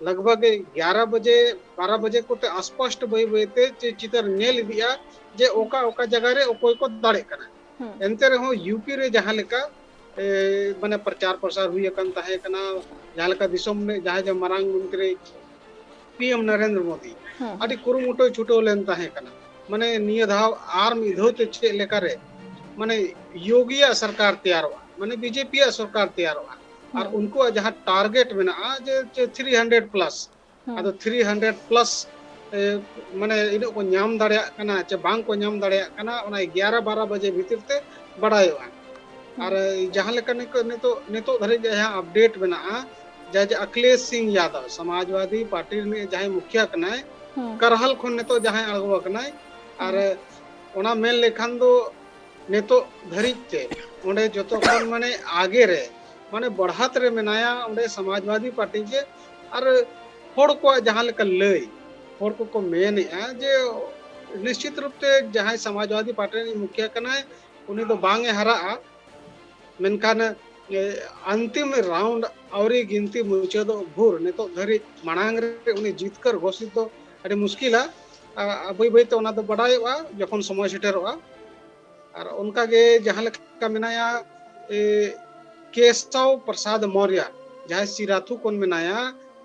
ᱞᱟᱜᱽᱵᱷᱟᱜᱽ ᱜᱭᱟᱨᱟ ᱵᱟᱡᱮ, ᱵᱟᱨᱟ ᱵᱟᱡᱮ ᱠᱚᱛᱮ ᱟᱥᱯᱚᱥᱴ ᱵᱟᱹᱭ ᱵᱟᱹᱭᱛᱮ ᱪᱤ- ᱪᱤᱛᱟᱹᱨ ᱧᱮᱞ ᱤᱫᱤᱜᱼᱟ ᱡᱮ ᱚᱠᱟ ᱚᱠᱟ ᱡᱟᱭᱜᱟ ᱨᱮ ᱚᱠᱚᱭ ᱠᱚ ᱫᱟᱲᱮᱜ ᱠᱟᱱᱟ᱾ ᱮᱱᱛᱮ ᱨᱮᱦᱚᱸ ᱭᱩᱯᱤ ᱨᱮ ᱡᱟᱦᱟᱸ ᱞᱮᱠᱟ ᱮ, ᱢᱟᱱᱮ ᱯᱨᱚᱪᱟᱨ ᱯᱨᱚᱥᱟᱨ ᱦᱩᱭ ᱟᱠᱟᱱ ᱛᱟᱦᱮᱸ ᱠᱟᱱᱟ, ᱡᱟᱦᱟᱸ ᱞᱮᱠᱟ ᱫᱤᱥᱚᱢ ᱨᱮ ᱡᱟᱦᱟᱸᱭ ᱡᱮ ᱢᱟᱨᱟᱝ ᱢᱚᱱᱛᱨᱤ ᱯᱤ ᱮᱢ ᱱᱚᱨᱮᱱᱫᱨᱚ ᱢᱳᱫᱤ ᱟᱹᱰᱤ ᱠᱩᱨᱩᱢᱩᱴᱩᱭ ᱪᱷᱩᱴᱟᱹᱣ ᱞᱮᱱ ᱛᱟᱦᱮᱸ ᱠᱟᱱᱟ᱾ ᱢᱟᱱᱮ ᱱᱤᱭᱟᱹ ᱫᱷᱟᱣ ᱟᱨ ᱢᱤᱫ ᱫᱷᱟᱣ ᱛᱮ ᱪᱮᱫ ᱞᱮᱠᱟᱨᱮ ᱢᱟᱱᱮ ᱭᱳᱜᱤᱭᱟᱜ ᱥᱚᱨᱠᱟᱨ ᱛᱮᱭᱟᱨᱚᱜᱼᱟ, ᱢᱟᱱᱮ ᱵᱤᱡᱮᱯᱤᱭᱟᱜ ᱥᱚᱨᱠᱟᱨ ᱛᱮᱭᱟᱨᱚᱜᱼᱟ, ᱟᱨ ᱩᱱᱠᱩᱣᱟᱜ ᱡᱟᱦᱟᱸ ᱴᱟᱨᱜᱮᱴ ᱢᱮᱱᱟᱜᱼᱟ ᱡᱮ ᱡᱮ ᱛᱷᱨᱤ ᱦᱟᱱᱰᱨᱮᱰ ᱯᱞᱟᱥ, ᱟᱫᱚ ᱛᱷᱨᱤ ᱦᱟᱱᱰᱨᱮᱰ ᱯᱞᱟᱥ ᱢᱟᱱᱮ ᱤᱱᱟᱹᱜ ᱠᱚ ᱧᱟᱢ ᱫᱟᱲᱮᱭᱟᱜ ᱠᱟᱱᱟ ᱪᱮ ᱵᱟᱝ ᱠᱚ ᱧᱟᱢ ᱫᱟᱲᱮᱭᱟᱜ ᱠᱟᱱᱟ, ᱚᱱᱟ ᱮᱜᱟᱨᱚ ᱵᱟᱨᱚ ᱵᱟᱡᱮ ᱵᱷᱤᱛᱤᱨ ᱛᱮ ᱵᱟᱲᱟᱭᱚᱜᱼᱟ᱾ ᱟᱨ ᱡᱟᱦᱟᱸ ᱞᱮᱠᱟ ᱱᱤᱛᱚᱜ ᱱᱤᱛᱚᱜ ᱱᱤᱛᱚᱜ ᱫᱷᱟᱹᱨᱤᱡ ᱡᱟᱦᱟᱸ ᱟᱯᱰᱮᱴ ᱢᱮᱱᱟᱜᱼᱟ, ᱡᱟᱦᱟᱸ ᱡᱮ ᱟᱠᱷᱤᱞᱮᱥ ᱥᱤᱝ ᱭᱟᱫᱚᱵ ᱥᱚᱢᱟᱡᱽᱵᱟᱫᱤ ᱯᱟᱨᱴᱤ ᱨᱤᱱᱤᱡ ᱡᱟᱦᱟᱸᱭ ᱢᱩᱠᱷᱤᱭᱟᱹ ᱠᱟᱱᱟᱭ, ᱠᱟᱨᱦᱟᱞ ᱠᱷᱚᱱ ᱱᱤᱛᱚᱜ ᱡᱟᱦᱟᱸᱭ ᱟᱬᱜᱚ ᱟᱠᱟᱱᱟᱭ, ᱟᱨ ᱚᱱᱟ ᱢᱮᱱ ᱞᱮᱠᱷᱟᱱ ᱫᱚ ᱱᱤᱛᱚᱜ ᱫᱷᱟᱹᱨᱤᱡ ᱛᱮ ᱚᱸᱰᱮ ᱡᱚᱛᱚ ᱠᱷᱚᱱ ᱢᱟᱱᱮ ᱟᱜᱮ ᱨᱮ ᱢᱟᱱᱮ ᱵᱟᱲᱦᱟᱛ ᱨᱮ ᱢᱮᱱᱟᱭᱟ ᱚᱸᱰᱮ ᱥᱚᱢᱟᱡᱽᱵᱟᱫᱤ ᱯᱟᱨᱴᱤ ᱜᱮ᱾ ᱟᱨ ᱦᱚᱲ ᱠᱚᱣᱟᱜ ᱡᱟᱦᱟᱸ ᱞᱮᱠᱟ ᱞᱟᱹᱭ, ᱦᱚᱲ ᱠᱚᱠᱚ ᱢᱮᱱᱮᱜᱼᱟ ᱡᱮ ᱱᱤᱥᱪᱤᱛ ᱨᱩᱯ ᱛᱮ ᱡᱟᱦᱟᱸᱭ ᱥᱚᱢᱟᱡᱽᱵᱟᱫᱤ ᱯᱟᱨᱴᱤ ᱨᱤᱱᱤᱡ ᱢᱩᱠᱷᱤᱭᱟᱹ ᱠᱟᱱᱟᱭ, ᱩᱱᱤ ᱫᱚ ᱵᱟᱝ ᱮ ᱦᱟᱨᱟᱜᱼᱟ᱾ ᱢᱮᱱᱠᱷᱟᱱ ᱮ, ᱟᱱᱛᱤᱢ ᱨᱟᱣᱩᱱᱰ ᱟᱹᱣᱨᱤ ᱜᱤᱱᱛᱤ ᱢᱩᱪᱟᱹᱫᱚᱜ ᱵᱷᱳᱨ ᱱᱤᱛᱚᱜ ᱫᱷᱟᱹᱨᱤᱡ ᱢᱟᱲᱟᱝ ᱨᱮ ᱩᱱᱤ ᱡᱤᱛᱠᱟᱹᱨ ᱜᱷᱳᱥᱤᱛ ᱫᱚ ᱟᱹᱰᱤ ᱢᱩᱥᱠᱤᱞᱟ᱾ ᱟ, ᱵᱟᱹᱭ ᱵᱟᱹᱭᱛᱮ ᱚᱱᱟ ᱫᱚ ᱵᱟᱰᱟᱭᱚᱜᱼᱟ ᱡᱚᱠᱷᱚᱱ ᱥᱚᱢᱚᱭ ᱥᱮᱴᱮᱨᱚᱜᱼᱟ᱾ ᱟᱨ ᱚᱱᱠᱟᱜᱮ ᱡᱟᱦᱟᱸ ᱞᱮᱠᱟ ᱢᱮᱱᱟᱭᱟ ᱮ, ᱠᱮᱥᱚᱵ ᱯᱨᱚᱥᱟᱫᱽ ᱢᱚᱨᱭᱟ, ᱡᱟᱦᱟᱸᱭ ᱥᱤᱨᱟᱛᱷᱩ ᱠᱷᱚᱱ ᱢᱮᱱᱟᱭᱟ,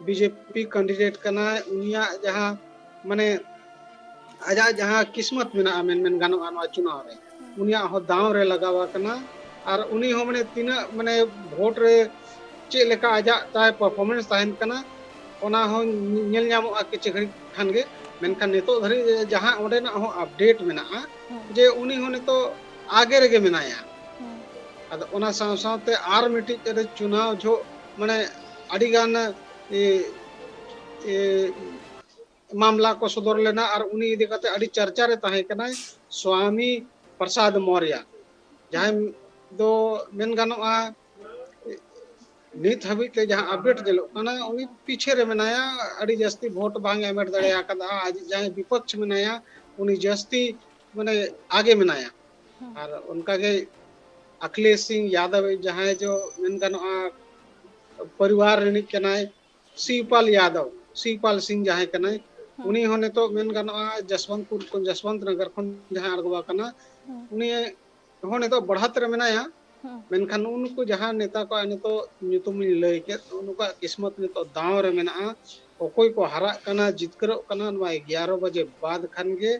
ᱵᱤᱡᱮᱯᱤ ᱠᱮᱱᱰᱤᱰᱮᱴ ᱠᱟᱱᱟᱭ, ᱩᱱᱤᱭᱟᱜ ᱡᱟᱦᱟᱸ ᱢᱟᱱᱮ ᱟᱡᱟᱜ ᱡᱟᱦᱟᱸ ᱠᱤᱥᱢᱚᱛ ᱢᱮᱱᱟᱜᱼᱟ ᱢᱮᱱ ᱢᱮᱱ ᱜᱟᱱᱚᱜᱼᱟ ᱱᱚᱣᱟ ᱪᱩᱱᱟᱣ ᱨᱮ, ᱩᱱᱤᱭᱟᱜ ᱦᱚᱸ ᱫᱟᱣ ᱨᱮ ᱞᱟᱜᱟᱣ ᱟᱠᱟᱱᱟ᱾ ᱟᱨ ᱩᱱᱤ ᱦᱚᱸ ᱢᱟᱱᱮ ᱛᱤᱱᱟᱹᱜ ᱢᱟᱱᱮ ᱵᱷᱳᱴ ᱨᱮ ᱪᱮᱫ ᱞᱮᱠᱟ ᱟᱡᱟᱜ ᱛᱟᱭ ᱯᱟᱨᱯᱷᱚᱨᱢᱮᱱᱥ ᱛᱟᱦᱮᱱ ᱠᱟᱱᱟ, ᱚᱱᱟ ᱦᱚᱸ ᱧᱮᱞ ᱧᱟᱢᱚᱜᱼᱟ ᱠᱤᱪᱷᱩ ᱜᱷᱟᱹᱲᱤᱡ ᱠᱷᱟᱱ ᱜᱮ᱾ ᱢᱮᱱᱠᱷᱟᱱ ᱱᱤᱛᱚᱜ ᱫᱷᱟᱹᱨᱤᱡ ᱡᱟᱦᱟᱸ ᱚᱸᱰᱮᱱᱟᱜ ᱦᱚᱸ ᱟᱯᱰᱮᱴ ᱢᱮᱱᱟᱜᱼᱟ, ᱦᱩᱸ᱾ ᱡᱮ ᱩᱱᱤ ᱦᱚᱸ ᱱᱤᱛᱚᱜ ᱟᱜᱮ ᱨᱮᱜᱮ ᱢᱮᱱᱟᱭᱟ᱾ ᱦᱩᱸ᱾ ᱟᱫᱚ ᱚᱱᱟ ᱥᱟᱶ ᱥᱟᱶᱛᱮ ᱟᱨ ᱢᱤᱫᱴᱤᱡ ᱪᱩᱱᱟᱣ ᱡᱚᱦᱚᱜ ᱢᱟᱱᱮ ᱟᱹᱰᱤᱜᱟᱱ ᱮ, ᱮ, ᱢᱟᱢᱞᱟ ᱠᱚ ᱥᱚᱫᱚᱨ ᱞᱮᱱᱟ ᱟᱨ ᱩᱱᱤ ᱤᱫᱤ ᱠᱟᱛᱮ ᱟᱹᱰᱤ ᱪᱟᱨᱪᱟ ᱨᱮ ᱛᱟᱦᱮᱸ ᱠᱟᱱᱟᱭ, ᱥᱣᱟᱢᱤ ᱯᱨᱚᱥᱟᱫᱽ ᱢᱚᱨᱭᱟ, ᱡᱟᱦᱟᱸᱭ ᱫᱚ ᱢᱮᱱ ᱜᱟᱱᱚᱜᱼᱟ ᱱᱤᱛ ᱦᱟᱹᱵᱤᱡ ᱛᱮ ᱡᱟᱦᱟᱸ ᱟᱯᱰᱮᱴ ᱧᱮᱞᱚᱜ ᱠᱟᱱᱟ, ᱩᱱᱤ ᱯᱤᱪᱷᱮ ᱨᱮ ᱢᱮᱱᱟᱭᱟ᱾ ᱟᱹᱰᱤ ᱡᱟᱹᱥᱛᱤ ᱵᱷᱳᱴ ᱵᱟᱝ ᱮ ᱦᱟᱢᱮᱴ ᱫᱟᱲᱮ ᱟᱠᱟᱫᱟ᱾ ᱟᱡ ᱡᱟᱦᱟᱸᱭ ᱵᱤᱯᱚᱠᱷ ᱢᱮᱱᱟᱭᱟ, ᱩᱱᱤ ᱡᱟᱹᱥᱛᱤ ᱢᱟᱱᱮ ᱟᱜᱮ ᱢᱮᱱᱟᱭᱟ᱾ ᱦᱩᱸ᱾ ᱟᱨ ᱚᱱᱠᱟᱜᱮ ᱟᱠᱷᱤᱞᱮᱥ ᱥᱤᱝ ᱭᱟᱫᱚᱵ ᱡᱟᱦᱟᱸᱭ ᱡᱚ ᱢᱮᱱ ᱜᱟᱱᱚᱜᱼᱟ ᱯᱚᱨᱤᱵᱟᱨ ᱨᱤᱱᱤᱡ ᱠᱟᱱᱟᱭ, ᱥᱤᱣᱯᱟᱞ ᱭᱟᱫᱚᱵ, ᱥᱤᱣᱯᱟᱞ ᱥᱤᱝ ᱡᱟᱦᱟᱸᱭ ᱠᱟᱱᱟᱭ, ᱦᱩᱸ᱾ ᱩᱱᱤ ᱦᱚᱸ ᱱᱤᱛᱚᱜ ᱢᱮᱱ ᱜᱟᱱᱚᱜᱼᱟ ᱡᱚᱥᱵᱚᱱᱛᱯᱩᱨ ᱠᱷᱚᱱ, ᱡᱚᱥᱵᱚᱱᱛ ᱱᱚᱜᱚᱨ ᱠᱷᱚᱱ ᱡᱟᱦᱟᱸᱭ ᱟᱬᱜᱚ ᱟᱠᱟᱱᱟ, ᱦᱩᱸ᱾ ᱩᱱᱤ ᱦᱚᱸ ᱱᱤᱛᱚᱜ ᱵᱟᱲᱦᱟᱛ ᱨᱮ ᱢᱮᱱᱟᱭᱟ᱾ ᱦᱩᱸ᱾ ᱢᱮᱱᱠᱷᱟᱱ ᱩᱱᱠᱩ ᱡᱟᱦᱟᱸ ᱱᱮᱛᱟ ᱠᱚᱣᱟᱜ ᱱᱤᱛᱚᱜ ᱧᱩᱛᱩᱢ ᱤᱧ ᱞᱟᱹᱭ ᱠᱮᱫ, ᱩᱱᱠᱩᱣᱟᱜ ᱠᱤᱥᱢᱚᱛ ᱱᱤᱛᱚᱜ ᱫᱟᱣ ᱨᱮ ᱢᱮᱱᱟᱜᱼᱟ᱾ ᱚᱠᱚᱭ ᱠᱚ ᱦᱟᱨᱟᱜ ᱠᱟᱱᱟ, ᱡᱤᱛᱠᱟᱹᱨᱚᱜ ᱠᱟᱱᱟ, ᱱᱚᱣᱟ ᱮᱜᱟᱨᱚ ᱵᱟᱡᱮ ᱵᱟᱫ ᱠᱷᱟᱱ ᱜᱮ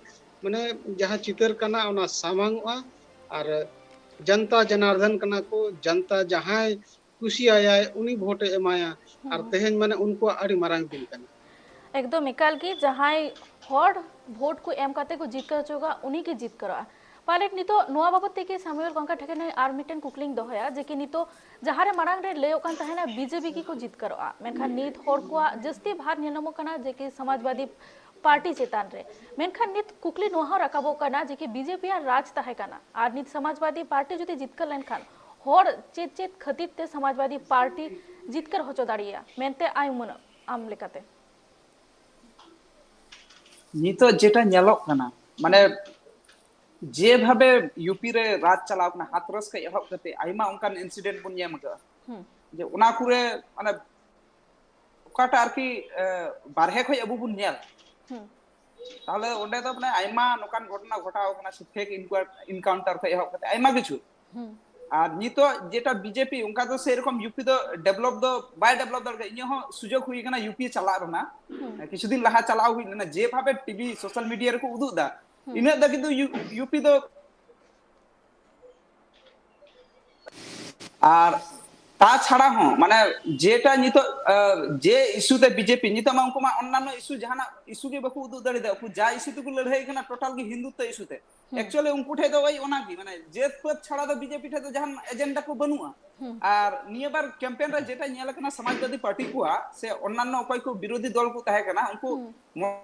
ᱢᱟᱱᱮ ᱡᱟᱦᱟᱸ ᱪᱤᱛᱟᱹᱨ ᱠᱟᱱᱟ ᱚᱱᱟ ᱥᱟᱢᱟᱝ ᱚᱜᱼᱟ᱾ ᱟᱨ ᱡᱟᱱᱛᱟ ᱡᱚᱱᱟᱨᱫᱚᱱ ᱠᱟᱱᱟ ᱠᱚ, ᱡᱟᱱᱛᱟ ᱡᱟᱦᱟᱸᱭ ᱠᱩᱥᱤᱭᱟᱭᱟᱭ ᱩᱱᱤ ᱵᱷᱳᱴ ᱮ ᱮᱢᱟᱭᱟ᱾ ᱟᱨ ᱦᱩᱸ᱾ ᱛᱮᱦᱮᱧ ᱢᱟᱱᱮ ᱩᱱᱠᱩᱣᱟᱜ ᱟᱹᱰᱤ ᱢᱟᱨᱟᱝ ᱫᱤᱱ ᱠᱟᱱᱟ᱾ ᱮᱠᱫᱚᱢ ᱮᱠᱟᱞ ᱜᱮ, ᱡᱟᱦᱟᱸᱭ ᱦᱚᱲ ᱵᱷᱳᱴ ᱠᱚ ᱮᱢ ᱠᱟᱛᱮ ᱠᱚ ᱡᱤᱛᱠᱟᱹᱨ ᱦᱚᱪᱚ ᱠᱟᱜᱼᱟ, ᱩᱱᱤ ᱜᱮ ᱡᱤᱛᱠᱟᱹᱨᱚᱜᱼᱟ᱾ ᱯᱟᱞᱮᱫ ᱱᱤᱛᱚᱜ ᱱᱚᱣᱟ ᱵᱟᱵᱚᱫ ᱛᱮᱜᱮ ᱥᱟᱢᱩᱭᱮᱞ ᱜᱚᱝᱠᱮ ᱴᱷᱮᱱ ᱟᱨ ᱢᱤᱫᱴᱮᱱ ᱠᱩᱠᱞᱤᱧ ᱫᱚᱦᱚᱭᱟ, ᱡᱮ ᱠᱤ ᱱᱤᱛᱚᱜ ᱡᱟᱦᱟᱸ ᱨᱮ ᱢᱟᱲᱟᱝ ᱨᱮ ᱞᱟᱹᱭᱚᱜ ᱠᱟᱱ ᱛᱟᱦᱮᱱᱟ ᱵᱤᱡᱮᱯᱤ ᱜᱮᱠᱚ ᱡᱤᱛᱠᱟᱹᱨᱚᱜᱼᱟ, ᱢᱮᱱᱠᱷᱟᱱ ᱱᱤᱛ ᱦᱚᱲ ᱠᱚᱣᱟᱜ ᱡᱟᱹᱥᱛᱤ ᱵᱷᱟᱨ ᱧᱮᱞ ᱧᱟᱢᱚᱜ ᱠᱟᱱᱟ ᱡᱮ ᱠᱤ ᱥᱚᱢᱟᱡᱽᱵᱟᱫᱤ ᱯᱟᱨᱴᱤ ᱪᱮᱛᱟᱱ ᱨᱮ᱾ ᱢᱮᱱᱠᱷᱟᱱ ᱱᱤᱛ ᱠᱩᱠᱞᱤ ᱱᱚᱣᱟ ᱦᱚᱸ ᱨᱟᱠᱟᱵᱚᱜ ᱠᱟᱱᱟ ᱡᱮ ᱠᱤ ᱵᱤᱡᱮᱯᱤ ᱟᱜ ᱨᱟᱡᱽ ᱛᱟᱦᱮᱸ ᱠᱟᱱᱟ, ᱟᱨ ᱱᱤᱛ ᱥᱚᱢᱟᱡᱽᱵᱟᱫᱤ ᱯᱟᱨᱴᱤ ᱡᱩᱫᱤ ᱡᱤᱛᱠᱟᱹᱨ ᱞᱮᱱᱠᱷᱟᱱ ᱦᱚᱲ ᱪᱮᱫ ᱪᱮᱫ ᱠᱷᱟᱹᱛᱤᱨ ᱛᱮ ᱥᱚᱢᱟᱡᱽᱵᱟᱫᱤ ᱯᱟᱨᱴᱤ ᱡᱤᱛᱠᱟᱹᱨ ᱦᱚᱪᱚ ᱫᱟᱲᱮᱭᱟᱜᱼᱟ ᱢᱮᱱᱛᱮ ᱟᱭ ᱩᱢᱟᱹᱱᱚᱜ ᱟᱢ ᱞᱮᱠᱟᱛᱮ? ᱱᱤᱛᱚᱜ ᱡᱮᱴᱟ ᱧᱮᱞᱚᱜ ᱠᱟᱱᱟ, ᱢᱟᱱᱮ ᱡᱮᱵᱷᱟᱵᱮ ᱭᱩᱯᱤ ᱨᱮ ᱨᱟᱡᱽ ᱪᱟᱞᱟᱣ ᱠᱟᱱᱟ, ᱦᱟᱛᱨᱟᱥ ᱠᱷᱚᱱ ᱮᱦᱚᱵ ᱠᱟᱛᱮ ᱟᱭᱢᱟ ᱚᱱᱠᱟᱱ ᱤᱱᱥᱤᱰᱮᱱᱴ ᱵᱚᱱ ᱧᱟᱢ ᱟᱠᱟᱫᱟ, ᱦᱩᱸ᱾ ᱡᱮ ᱚᱱᱟ ᱠᱚᱨᱮ ᱢᱟᱱᱮ ᱚᱠᱟᱴᱟᱜ ᱟᱨᱠᱤ, ᱮ, ᱵᱟᱨᱦᱮ ᱠᱷᱚᱱ ᱟᱵᱚ ᱵᱚᱱ ᱧᱮᱞ, ᱦᱩᱸ᱾ ᱛᱟᱦᱚᱞᱮ ᱚᱸᱰᱮ ᱫᱚ ᱢᱟᱱᱮ ᱟᱭᱢᱟ ᱱᱚᱝᱠᱟᱱ ᱜᱷᱚᱴᱚᱱᱟ ᱜᱷᱚᱴᱟᱣ ᱠᱟᱱᱟ, ᱥᱮ ᱯᱷᱮᱠ ᱤᱱᱠᱟᱣᱩᱱᱴᱟᱨ ᱠᱷᱚᱱ ᱮᱦᱚᱵ ᱠᱟᱛᱮ ᱟᱭᱢᱟ ᱠᱤᱪᱷᱩ᱾ ᱦᱩᱸ᱾ ᱟᱨ ᱱᱤᱛᱚᱜ ᱡᱮᱴᱟ ᱵᱤᱡᱮᱯᱤ, ᱚᱱᱠᱟ ᱫᱚ ᱥᱮᱨᱚᱠᱚᱢ ᱭᱩᱯᱤ ᱫᱚ ᱰᱮᱵᱷᱞᱚᱯ ᱫᱚ ᱵᱟᱭ ᱰᱮᱵᱷᱞᱚᱯ ᱫᱟᱲᱮ ᱠᱟᱫᱟ᱾ ᱤᱧᱟᱹᱜ ᱦᱚᱸ ᱥᱩᱡᱳᱜᱽ ᱦᱩᱭ ᱠᱟᱱᱟ ᱭᱩᱯᱤ ᱪᱟᱞᱟᱜ ᱨᱮᱱᱟᱜ᱾ ᱠᱤᱪᱷᱩ ᱫᱤᱱ ᱞᱟᱦᱟ ᱪᱟᱞᱟᱣ ᱦᱩᱭ ᱞᱮᱱᱟ, ᱡᱮᱵᱷᱟᱵᱮ ᱴᱤᱵᱷᱤ, ᱥᱳᱥᱟᱞ ᱢᱤᱰᱤᱭᱟ ᱨᱮᱠᱚ ᱩᱫᱩᱜ ᱮᱫᱟ, ᱤᱱᱟᱹᱜ ᱫᱚ ᱠᱤᱱᱛᱩ ᱭᱩ-, ᱭᱩᱯᱤ ᱫᱚ ᱟᱨ ᱛᱟᱪᱷᱟᱲᱟ ᱦᱚᱸ, ᱢᱟᱱᱮ, ᱡᱮᱴᱟ ᱱᱤᱛᱚᱜ, ᱟᱸ, ᱡᱮ ᱤᱥᱩ ᱛᱮ ᱵᱤᱡᱮᱯᱤ, ᱱᱤᱛᱚᱜ ᱢᱟ ᱩᱱᱠᱩ ᱢᱟ ᱚᱱᱱᱟᱱᱚ ᱤᱥᱩ, ᱡᱟᱦᱟᱱᱟᱜ ᱤᱥᱩ ᱜᱮ ᱵᱟᱠᱚ ᱩᱫᱩᱜ ᱫᱟᱲᱮᱭᱟᱫᱟ᱾ ᱩᱱᱠᱩ ᱡᱟ ᱤᱥᱩ ᱛᱮᱠᱚ ᱞᱟᱹᱲᱦᱟᱹᱭ ᱠᱟᱱᱟ, ᱴᱳᱴᱟᱞ ᱜᱮ ᱦᱤᱱᱫᱩᱛᱛᱚ ᱤᱥᱩ ᱛᱮ᱾ ᱮᱠᱪᱩᱭᱟᱞᱤ ᱩᱱᱠᱩ ᱴᱷᱮᱡ ᱫᱚ ᱳᱭ ᱚᱱᱟ ᱜᱮ, ᱢᱟᱱᱮ, ᱡᱟᱹᱛ ᱯᱟᱹᱛ ᱪᱷᱟᱲᱟ ᱫᱚ ᱵᱤᱡᱮᱯᱤ ᱴᱷᱮᱡ ᱫᱚ ᱡᱟᱦᱟᱱ ᱮᱡᱮᱱᱰᱟ ᱠᱚ ᱵᱟᱹᱱᱩᱜᱼᱟ᱾ ᱟᱨ ᱱᱤᱭᱟᱹ ᱵᱟᱨ ᱠᱮᱢᱯᱮᱱ ᱨᱮ ᱡᱮᱴᱟ ᱧᱮᱞ ᱟᱠᱟᱱᱟ, ᱥᱚᱢᱟᱡᱽᱵᱟᱫᱤ ᱯᱟᱨᱴᱤ ᱠᱚᱣᱟᱜ ᱥᱮ ᱚᱱᱱᱟᱱᱚ ᱚᱠᱚᱭ ᱠᱚ ᱵᱤᱨᱳᱫᱷᱤ ᱫᱚᱞ ᱠᱚ ᱛᱟᱦᱮᱸ ᱠᱟᱱᱟ, ᱩᱱᱠᱩ ᱢᱚ-,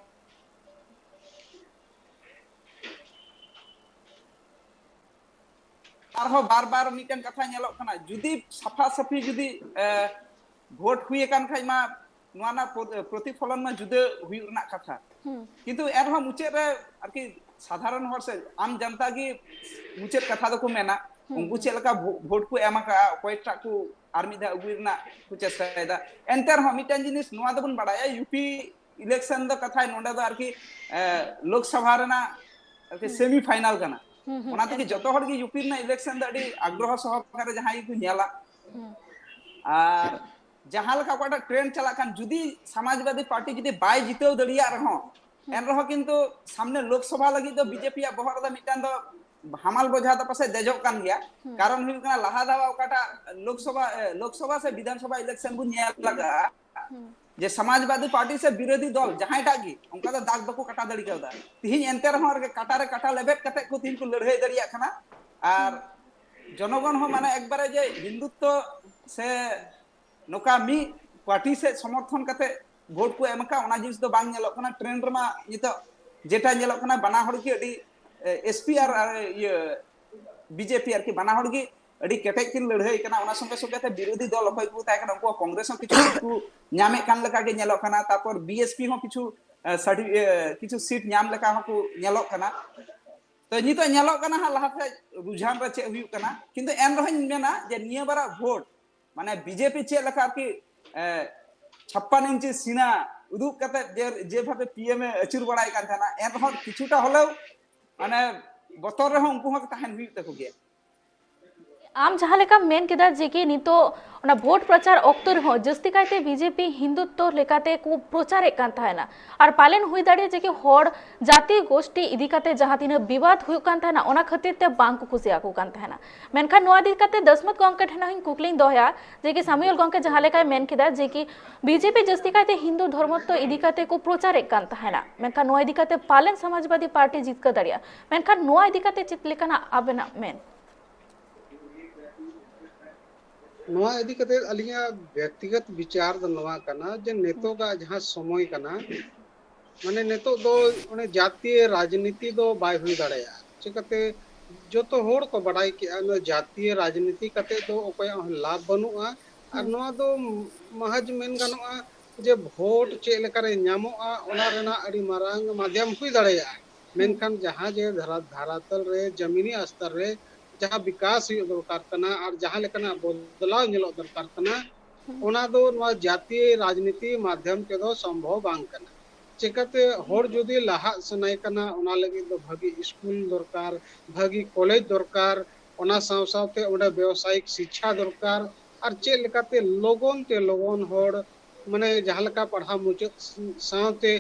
ᱟᱨᱦᱚᱸ ᱵᱟᱨ ᱵᱟᱨ ᱢᱤᱫᱴᱮᱱ ᱠᱟᱛᱷᱟ ᱧᱮᱞᱚᱜ ᱠᱟᱱᱟ, ᱡᱩᱫᱤ ᱥᱟᱯᱷᱟ ᱥᱟᱹᱯᱷᱤ ᱡᱩᱫᱤ, ᱮ, ᱵᱷᱳᱴ ᱦᱩᱭ ᱟᱠᱟᱱ ᱠᱷᱟᱡ ᱢᱟ ᱱᱚᱣᱟ ᱨᱮᱱᱟᱜ ᱯᱨᱚ-, ᱯᱨᱚᱛᱤᱯᱷᱚᱞᱚᱱ ᱢᱟ ᱡᱩᱫᱟᱹ ᱦᱩᱭᱩᱜ ᱨᱮᱱᱟᱜ ᱠᱟᱛᱷᱟ᱾ ᱠᱤᱱᱛᱩ ᱮᱱᱨᱮᱦᱚᱸ ᱢᱩᱪᱟᱹᱫ ᱨᱮ ᱟᱨᱠᱤ ᱥᱟᱫᱷᱟᱨᱚᱱ ᱦᱚᱲ ᱥᱮ ᱟᱢ ᱡᱟᱱᱛᱟ ᱜᱮ ᱢᱩᱪᱟᱹᱫ ᱠᱟᱛᱷᱟ ᱫᱚᱠᱚ ᱢᱮᱱᱟ᱾ ᱩᱱᱠᱩ ᱪᱮᱫ ᱞᱮᱠᱟ ᱵᱷᱳ-, ᱵᱷᱳᱴ ᱠᱚ ᱮᱢ ᱟᱠᱟᱫᱼᱟ, ᱚᱠᱚᱭᱴᱟᱜ ᱠᱚ ᱟᱨ ᱢᱤᱫ ᱫᱷᱟᱣ ᱟᱹᱜᱩᱭ ᱨᱮᱱᱟᱜ ᱠᱚ ᱪᱮᱥᱴᱟᱭᱮᱫᱟ᱾ ᱮᱱᱛᱮ ᱨᱮᱦᱚᱸ ᱢᱤᱫᱴᱟᱝ ᱡᱤᱱᱤᱥ ᱱᱚᱣᱟ ᱫᱚᱵᱚᱱ ᱵᱟᱲᱟᱭᱟ, ᱭᱩᱯᱤ ᱤᱞᱮᱠᱥᱚᱱ ᱫᱚ ᱠᱟᱛᱷᱟᱭ ᱱᱚᱰᱮ ᱫᱚ ᱟᱨᱠᱤ, ᱮ, ᱞᱳᱠᱥᱚᱵᱷᱟ ᱨᱮᱱᱟᱜ ᱟᱨᱠᱤ ᱥᱮᱢᱤ ᱯᱷᱟᱭᱱᱟᱞ ᱠᱟᱱᱟ᱾ ᱚᱱᱟ ᱛᱮᱜᱮ ᱡᱚᱛᱚ ᱦᱚᱲ ᱜᱮ ᱭᱩᱯᱤ ᱨᱮᱱᱟᱜ ᱤᱞᱮᱠᱥᱚᱱ ᱫᱚ ᱟᱹᱰᱤ ᱟᱜᱽᱨᱚᱦᱚ ᱥᱚᱦᱚᱠᱟᱨᱮ ᱡᱟᱦᱟᱸᱭ ᱜᱮᱠᱚ ᱧᱮᱞᱟ᱾ ᱟᱨ ᱡᱟᱦᱟᱸ ᱞᱮᱠᱟ ᱚᱠᱟᱴᱟᱜ ᱴᱨᱮᱱᱰ ᱪᱟᱞᱟᱜ ᱠᱟᱱ, ᱡᱩᱫᱤ ᱥᱚᱢᱟᱡᱽᱵᱟᱫᱤ ᱯᱟᱨᱴᱤ ᱡᱩᱫᱤ ᱵᱟᱭ ᱡᱤᱛᱟᱹᱣ ᱫᱟᱲᱮᱭᱟᱜ ᱨᱮᱦᱚᱸ, ᱮᱱᱨᱮᱦᱚᱸ ᱠᱤᱱᱛᱩ ᱥᱟᱢᱱᱮ ᱞᱳᱠᱥᱚᱵᱷᱟ ᱞᱟᱹᱜᱤᱫ ᱫᱚ ᱵᱤᱡᱮᱯᱤ ᱭᱟᱜ ᱵᱚᱦᱚᱜ ᱨᱮᱫᱚ ᱢᱤᱫᱴᱟᱝ ᱫᱚ ᱦᱟᱢᱟᱞ ᱵᱚᱡᱷᱟ ᱫᱚ ᱯᱟᱥᱮᱡ ᱫᱮᱡᱚᱜ ᱠᱟᱱ ᱜᱮᱭᱟ᱾ ᱠᱟᱨᱚᱱ ᱦᱩᱭᱩᱜ ᱠᱟᱱᱟ, ᱞᱟᱦᱟ ᱫᱷᱟᱣ ᱚᱠᱟᱴᱟᱜ ᱞᱳᱠᱥᱚᱵᱷᱟ, ᱮ, ᱞᱳᱠᱥᱚᱵᱷᱟ ᱥᱮ ᱵᱤᱫᱷᱟᱱᱥᱚᱵᱷᱟ ᱤᱞᱮᱠᱥᱚᱱ ᱵᱚᱱ ᱧᱮᱞ ᱞᱮᱫᱟ, ᱡᱮ ᱥᱚᱢᱟᱡᱽᱵᱟᱫᱤ ᱯᱟᱨᱴᱤ ᱥᱮ ᱵᱤᱨᱳᱫᱷᱤ ᱫᱚᱞ ᱡᱟᱦᱟᱸᱭᱴᱟᱜ ᱜᱮ, ᱚᱱᱠᱟ ᱫᱚ ᱫᱟᱜᱽ ᱵᱟᱠᱚ ᱠᱟᱴᱟ ᱫᱟᱲᱮ ᱠᱟᱣᱫᱟ᱾ ᱛᱤᱦᱤᱧ ᱮᱱᱛᱮ ᱨᱮᱦᱚᱸ ᱟᱨᱠᱤ ᱠᱟᱴᱟ ᱨᱮ ᱠᱟᱴᱟ ᱞᱮᱵᱮᱫ ᱠᱟᱛᱮ ᱠᱚ ᱛᱤᱦᱤᱧ ᱠᱚ ᱞᱟᱹᱲᱦᱟᱹᱭ ᱫᱟᱲᱮᱭᱟᱜ ᱠᱟᱱᱟ᱾ ᱟᱨ ᱡᱚᱱᱚᱜᱚᱱ ᱦᱚᱸ, ᱢᱟᱱᱮ, ᱮᱠᱵᱟᱨᱮ ᱡᱮ ᱦᱤᱱᱫᱩᱛᱛᱚ ᱥᱮ ᱱᱚᱝᱠᱟ ᱢᱤᱫ ᱯᱟᱨᱴᱤ ᱥᱮᱫ ᱥᱚᱢᱚᱨᱛᱷᱚᱱ ᱠᱟᱛᱮ ᱵᱷᱳᱴ ᱠᱚ ᱮᱢ ᱟᱠᱟᱫ, ᱚᱱᱟ ᱡᱤᱱᱤᱥ ᱫᱚ ᱵᱟᱝ ᱧᱮᱞᱚᱜ ᱠᱟᱱᱟ᱾ ᱴᱨᱮᱱᱰ ᱨᱮᱢᱟ ᱱᱤᱛᱚᱜ ᱡᱮᱴᱟ ᱧᱮᱞᱚᱜ ᱠᱟᱱᱟ, ᱵᱟᱱᱟ ᱦᱚᱲ ᱜᱮ ᱟᱹᱰᱤ, ᱮ, ᱮᱥ ᱯᱤ ᱟᱨ, ᱟᱨ ᱤᱭᱟᱹ ᱵᱤᱡᱮᱯᱤ ᱟᱨᱠᱤ, ᱵᱟᱱᱟ ᱦᱚᱲ ᱜᱮ ᱟᱹᱰᱤ ᱠᱮᱴᱮᱡ ᱠᱤᱱ ᱞᱟᱹᱲᱦᱟᱹᱭ ᱠᱟᱱᱟ᱾ ᱚᱱᱟ ᱥᱚᱸᱜᱮ ᱥᱚᱸᱜᱮ ᱛᱮ ᱵᱤᱨᱳᱫᱷᱤ ᱫᱚᱞ ᱚᱠᱚᱭ ᱠᱚ ᱛᱟᱦᱮᱸ ᱠᱟᱱᱟ, ᱩᱱᱠᱩ ᱠᱚᱝᱜᱨᱮᱥ ᱦᱚᱸ ᱠᱤᱪᱷᱩ ᱠᱚ ᱧᱟᱢᱮᱫ ᱠᱟᱱ ᱞᱮᱠᱟ ᱜᱮ ᱧᱮᱞᱚᱜ ᱠᱟᱱᱟ᱾ ᱛᱟᱨᱯᱚᱨ ᱵᱤ ᱮᱥ ᱯᱤ ᱦᱚᱸ ᱠᱤᱪᱷᱩ, ᱮ, ᱥᱟᱨᱴᱤ-, ᱮ, ᱠᱤᱪᱷᱩ ᱥᱤᱴ ᱧᱟᱢ ᱞᱮᱠᱟ ᱦᱚᱸᱠᱚ ᱧᱮᱞᱚᱜ ᱠᱟᱱᱟ᱾ ᱛᱚ, ᱱᱤᱛᱚᱜ ᱧᱮᱞᱚᱜ ᱠᱟᱱᱟ ᱦᱟᱸᱜ ᱞᱟᱦᱟ ᱥᱮᱫ ᱨᱩᱡᱷᱟᱱ ᱨᱮ ᱪᱮᱫ ᱦᱩᱭᱩᱜ ᱠᱟᱱᱟ, ᱠᱤᱱᱛᱩ ᱮᱱ ᱨᱮᱦᱚᱸᱧ ᱢᱮᱱᱟ ᱡᱮ ᱱᱤᱭᱟᱹ ᱵᱟᱨᱟᱜ ᱵᱷᱳᱴ, ᱢᱟᱱᱮ, ᱵᱤᱡᱮᱯᱤ ᱪᱮᱫ ᱞᱮᱠᱟ ᱟᱨᱠᱤ, ᱮ, ᱪᱷᱟᱯᱯᱟᱱ ᱤᱧᱪᱤ ᱥᱤᱱᱟ ᱩᱫᱩᱜ ᱠᱟᱛᱮ ᱡᱮ, ᱡᱮᱵᱷᱟᱵᱮ ᱯᱤ ᱮᱢ ᱮ ᱟᱹᱪᱩᱨ ᱵᱟᱲᱟᱭ ᱠᱟᱱ ᱛᱟᱦᱮᱱᱟ, ᱮᱱ ᱨᱮᱦᱚᱸ ᱠᱤᱪᱷᱩᱴᱟ ᱦᱚᱞᱮᱣ, ᱢᱟᱱᱮ, ᱵᱚᱛᱚᱨ ᱨᱮᱦᱚᱸ ᱩᱱᱠᱩ ᱦᱚᱸ ᱛᱟᱦᱮᱱ ᱦᱩᱭᱩᱜ ᱛᱟᱠᱚ ᱜᱮᱭᱟ᱾ ᱟᱢ ᱡᱟᱦᱟᱸ ᱞᱮᱠᱟᱢ ᱢᱮᱱ ᱠᱮᱫᱟ ᱡᱮ ᱠᱤ ᱱᱤᱛᱚᱜ ᱚᱱᱟ ᱵᱷᱳᱴ ᱯᱨᱚᱪᱟᱨ ᱚᱠᱛᱚ ᱨᱮᱦᱚᱸ ᱡᱟᱹᱥᱛᱤ ᱠᱟᱭᱛᱮ ᱵᱤᱡᱮᱯᱤ ᱦᱤᱱᱫᱩᱛᱛᱚ ᱞᱮᱠᱟᱛᱮ ᱠᱚ ᱯᱨᱚᱪᱟᱨᱮᱫ ᱠᱟᱱ ᱛᱟᱦᱮᱱᱟ, ᱟᱨ ᱯᱟᱞᱮᱱ ᱦᱩᱭ ᱫᱟᱲᱮᱭᱟᱜᱼᱟ ᱡᱮ ᱠᱤ ᱦᱚᱲ ᱡᱟᱹᱛᱤ ᱜᱳᱥᱴᱤ ᱤᱫᱤ ᱠᱟᱛᱮ ᱡᱟᱦᱟᱸ ᱛᱤᱱᱟᱹᱜ ᱵᱤᱵᱟᱫ ᱦᱩᱭᱩᱜ ᱠᱟᱱ ᱛᱟᱦᱮᱱᱟ, ᱚᱱᱟ ᱠᱷᱟᱹᱛᱤᱨ ᱛᱮ ᱵᱟᱝ ᱠᱚ ᱠᱩᱥᱤᱭᱟᱠᱚ ᱠᱟᱱ ᱛᱟᱦᱮᱱᱟ᱾ ᱢᱮᱱᱠᱷᱟᱱ ᱱᱚᱣᱟ ᱤᱫᱤ ᱠᱟᱛᱮ ᱫᱟᱥᱢᱟᱛ ᱜᱚᱢᱠᱮ ᱴᱷᱮᱱ ᱦᱚᱸᱧ ᱠᱩᱠᱞᱤᱧ ᱫᱚᱦᱚᱭᱟ ᱡᱮ ᱠᱤ ᱥᱟᱢᱩᱭᱮᱞ ᱜᱚᱢᱠᱮ ᱡᱟᱦᱟᱸ ᱞᱮᱠᱟᱭ ᱢᱮᱱ ᱠᱮᱫᱟ ᱡᱮ ᱠᱤ ᱵᱤᱡᱮᱯᱤ ᱡᱟᱹᱥᱛᱤ ᱠᱟᱭᱛᱮ ᱦᱤᱱᱫᱩ ᱫᱷᱚᱨᱢᱚᱛᱛᱚ ᱤᱫᱤ ᱠᱟᱛᱮ ᱠᱚ ᱯᱨᱚᱪᱟᱨᱮᱫ ᱠᱟᱱ ᱛᱟᱦᱮᱱᱟ, ᱢᱮᱱᱠᱷᱟᱱ ᱱᱚᱣᱟ ᱤᱫᱤ ᱠᱟᱛᱮ ᱯᱟᱞᱮᱱ ᱥᱚᱢᱟᱡᱽᱵᱟᱫᱤ ᱯᱟᱨᱴᱤ ᱡᱤᱛᱠᱟᱹᱣ ᱫᱟᱲᱮᱭᱟᱜᱼᱟ᱾ ᱢᱮᱱᱠᱷᱟᱱ ᱱᱚᱣᱟ ᱤᱫᱤ ᱠᱟᱛᱮ ᱪᱮᱫ ᱞᱮᱠᱟᱱᱟᱜ ᱟᱵᱮᱱᱟᱜ ᱢᱮᱱ? ᱱᱚᱣᱟ ᱤᱫᱤ ᱠᱟᱛᱮ ᱟᱹᱞᱤᱧᱟᱜ ᱵᱮᱠᱛᱤᱜᱚᱛ ᱵᱤᱪᱟᱨ ᱫᱚ ᱱᱚᱣᱟ ᱠᱟᱱᱟ ᱡᱮ ᱱᱤᱛᱚᱜᱟᱜ ᱡᱟᱦᱟᱸ ᱥᱚᱢᱚᱭ ᱠᱟᱱᱟ, ᱢᱟᱱᱮ ᱱᱤᱛᱚᱜ ᱫᱚ ᱚᱱᱮ ᱡᱟᱹᱛᱤᱭᱟᱹ ᱨᱟᱡᱽᱱᱤᱛᱤ ᱫᱚ ᱵᱟᱭ ᱦᱩᱭ ᱫᱟᱲᱮᱭᱟᱜᱼᱟ᱾ ᱪᱤᱠᱟᱹᱛᱮ? ᱡᱚᱛᱚ ᱦᱚᱲ ᱠᱚ ᱵᱟᱰᱟᱭ ᱠᱮᱜᱼᱟ, ᱱᱚᱣᱟ ᱡᱟᱹᱛᱤᱭᱟᱹ ᱨᱟᱡᱽᱱᱤᱛᱤ ᱠᱟᱛᱮ ᱫᱚ ᱚᱠᱚᱭᱟᱜ ᱦᱚᱸ ᱞᱟᱵᱷ ᱵᱟᱹᱱᱩᱜᱼᱟ᱾ ᱟᱨ ᱦᱩᱸ᱾ ᱱᱚᱣᱟ ᱫᱚ ᱢᱟᱦᱟᱡᱽ ᱢᱮᱱ ᱜᱟᱱᱚᱜᱼᱟ ᱡᱮ ᱵᱷᱳᱴ ᱪᱮᱫ ᱞᱮᱠᱟᱨᱮ ᱧᱟᱢᱚᱜᱼᱟ, ᱚᱱᱟ ᱨᱮᱱᱟᱜ ᱟᱹᱰᱤ ᱢᱟᱨᱟᱝ ᱢᱟᱫᱷᱭᱟᱢ ᱦᱩᱭ ᱫᱟᱲᱮᱭᱟᱜᱼᱟ᱾ ᱦᱩᱸ᱾ ᱢᱮᱱᱠᱷᱟᱱ ᱡᱟᱦᱟᱸ ᱡᱮ ᱫᱷᱟᱨᱟ-, ᱫᱷᱟᱨᱟᱛᱚᱞ ᱨᱮ, ᱡᱟᱢᱤᱱᱤ ᱟᱥᱛᱚᱨ ᱨᱮ ᱡᱟᱦᱟᱸ ᱵᱤᱠᱟᱥ ᱦᱩᱭᱩᱜ ᱫᱚᱨᱠᱟᱨ ᱠᱟᱱᱟ ᱟᱨ ᱡᱟᱦᱟᱸ ᱞᱮᱠᱟᱱᱟᱜ ᱵᱚᱫᱞᱟᱣ ᱧᱮᱞᱚᱜ ᱫᱚᱨᱠᱟᱨ ᱠᱟᱱᱟ, ᱦᱩᱸ᱾ ᱚᱱᱟ ᱫᱚ ᱱᱚᱣᱟ ᱡᱟᱹᱛᱤ ᱨᱟᱡᱽᱱᱤᱛᱤ ᱢᱟᱫᱷᱭᱟᱢ ᱛᱮᱫᱚ ᱥᱚᱢᱵᱷᱚᱵ ᱵᱟᱝ ᱠᱟᱱᱟ᱾ ᱪᱤᱠᱟᱹᱛᱮ? ᱦᱚᱲ ᱡᱩᱫᱤ ᱞᱟᱦᱟᱜ ᱥᱟᱱᱟᱭᱮ ᱠᱟᱱᱟ, ᱚᱱᱟ ᱞᱟᱹᱜᱤᱫ ᱫᱚ ᱵᱷᱟᱹᱜᱤ ᱥᱠᱩᱞ ᱫᱚᱨᱠᱟᱨ, ᱵᱷᱟᱹᱜᱤ ᱠᱚᱞᱮᱡᱽ ᱫᱚᱨᱠᱟᱨ, ᱚᱱᱟ ᱥᱟᱶ ᱥᱟᱶᱛᱮ ᱚᱸᱰᱮ ᱵᱮᱵᱥᱟᱭᱤᱠ ᱥᱤᱪᱪᱷᱟ ᱫᱚᱨᱠᱟᱨ, ᱟᱨ ᱪᱮᱫ ᱞᱮᱠᱟᱛᱮ ᱞᱚᱜᱚᱱ ᱛᱮ ᱞᱚᱜᱚᱱ ᱦᱚᱲ, ᱢᱟᱱᱮ, ᱡᱟᱦᱟᱸ ᱞᱮᱠᱟ ᱯᱟᱲᱦᱟᱣ ᱢᱩᱪᱟᱹᱫ ᱥᱟᱶᱛᱮ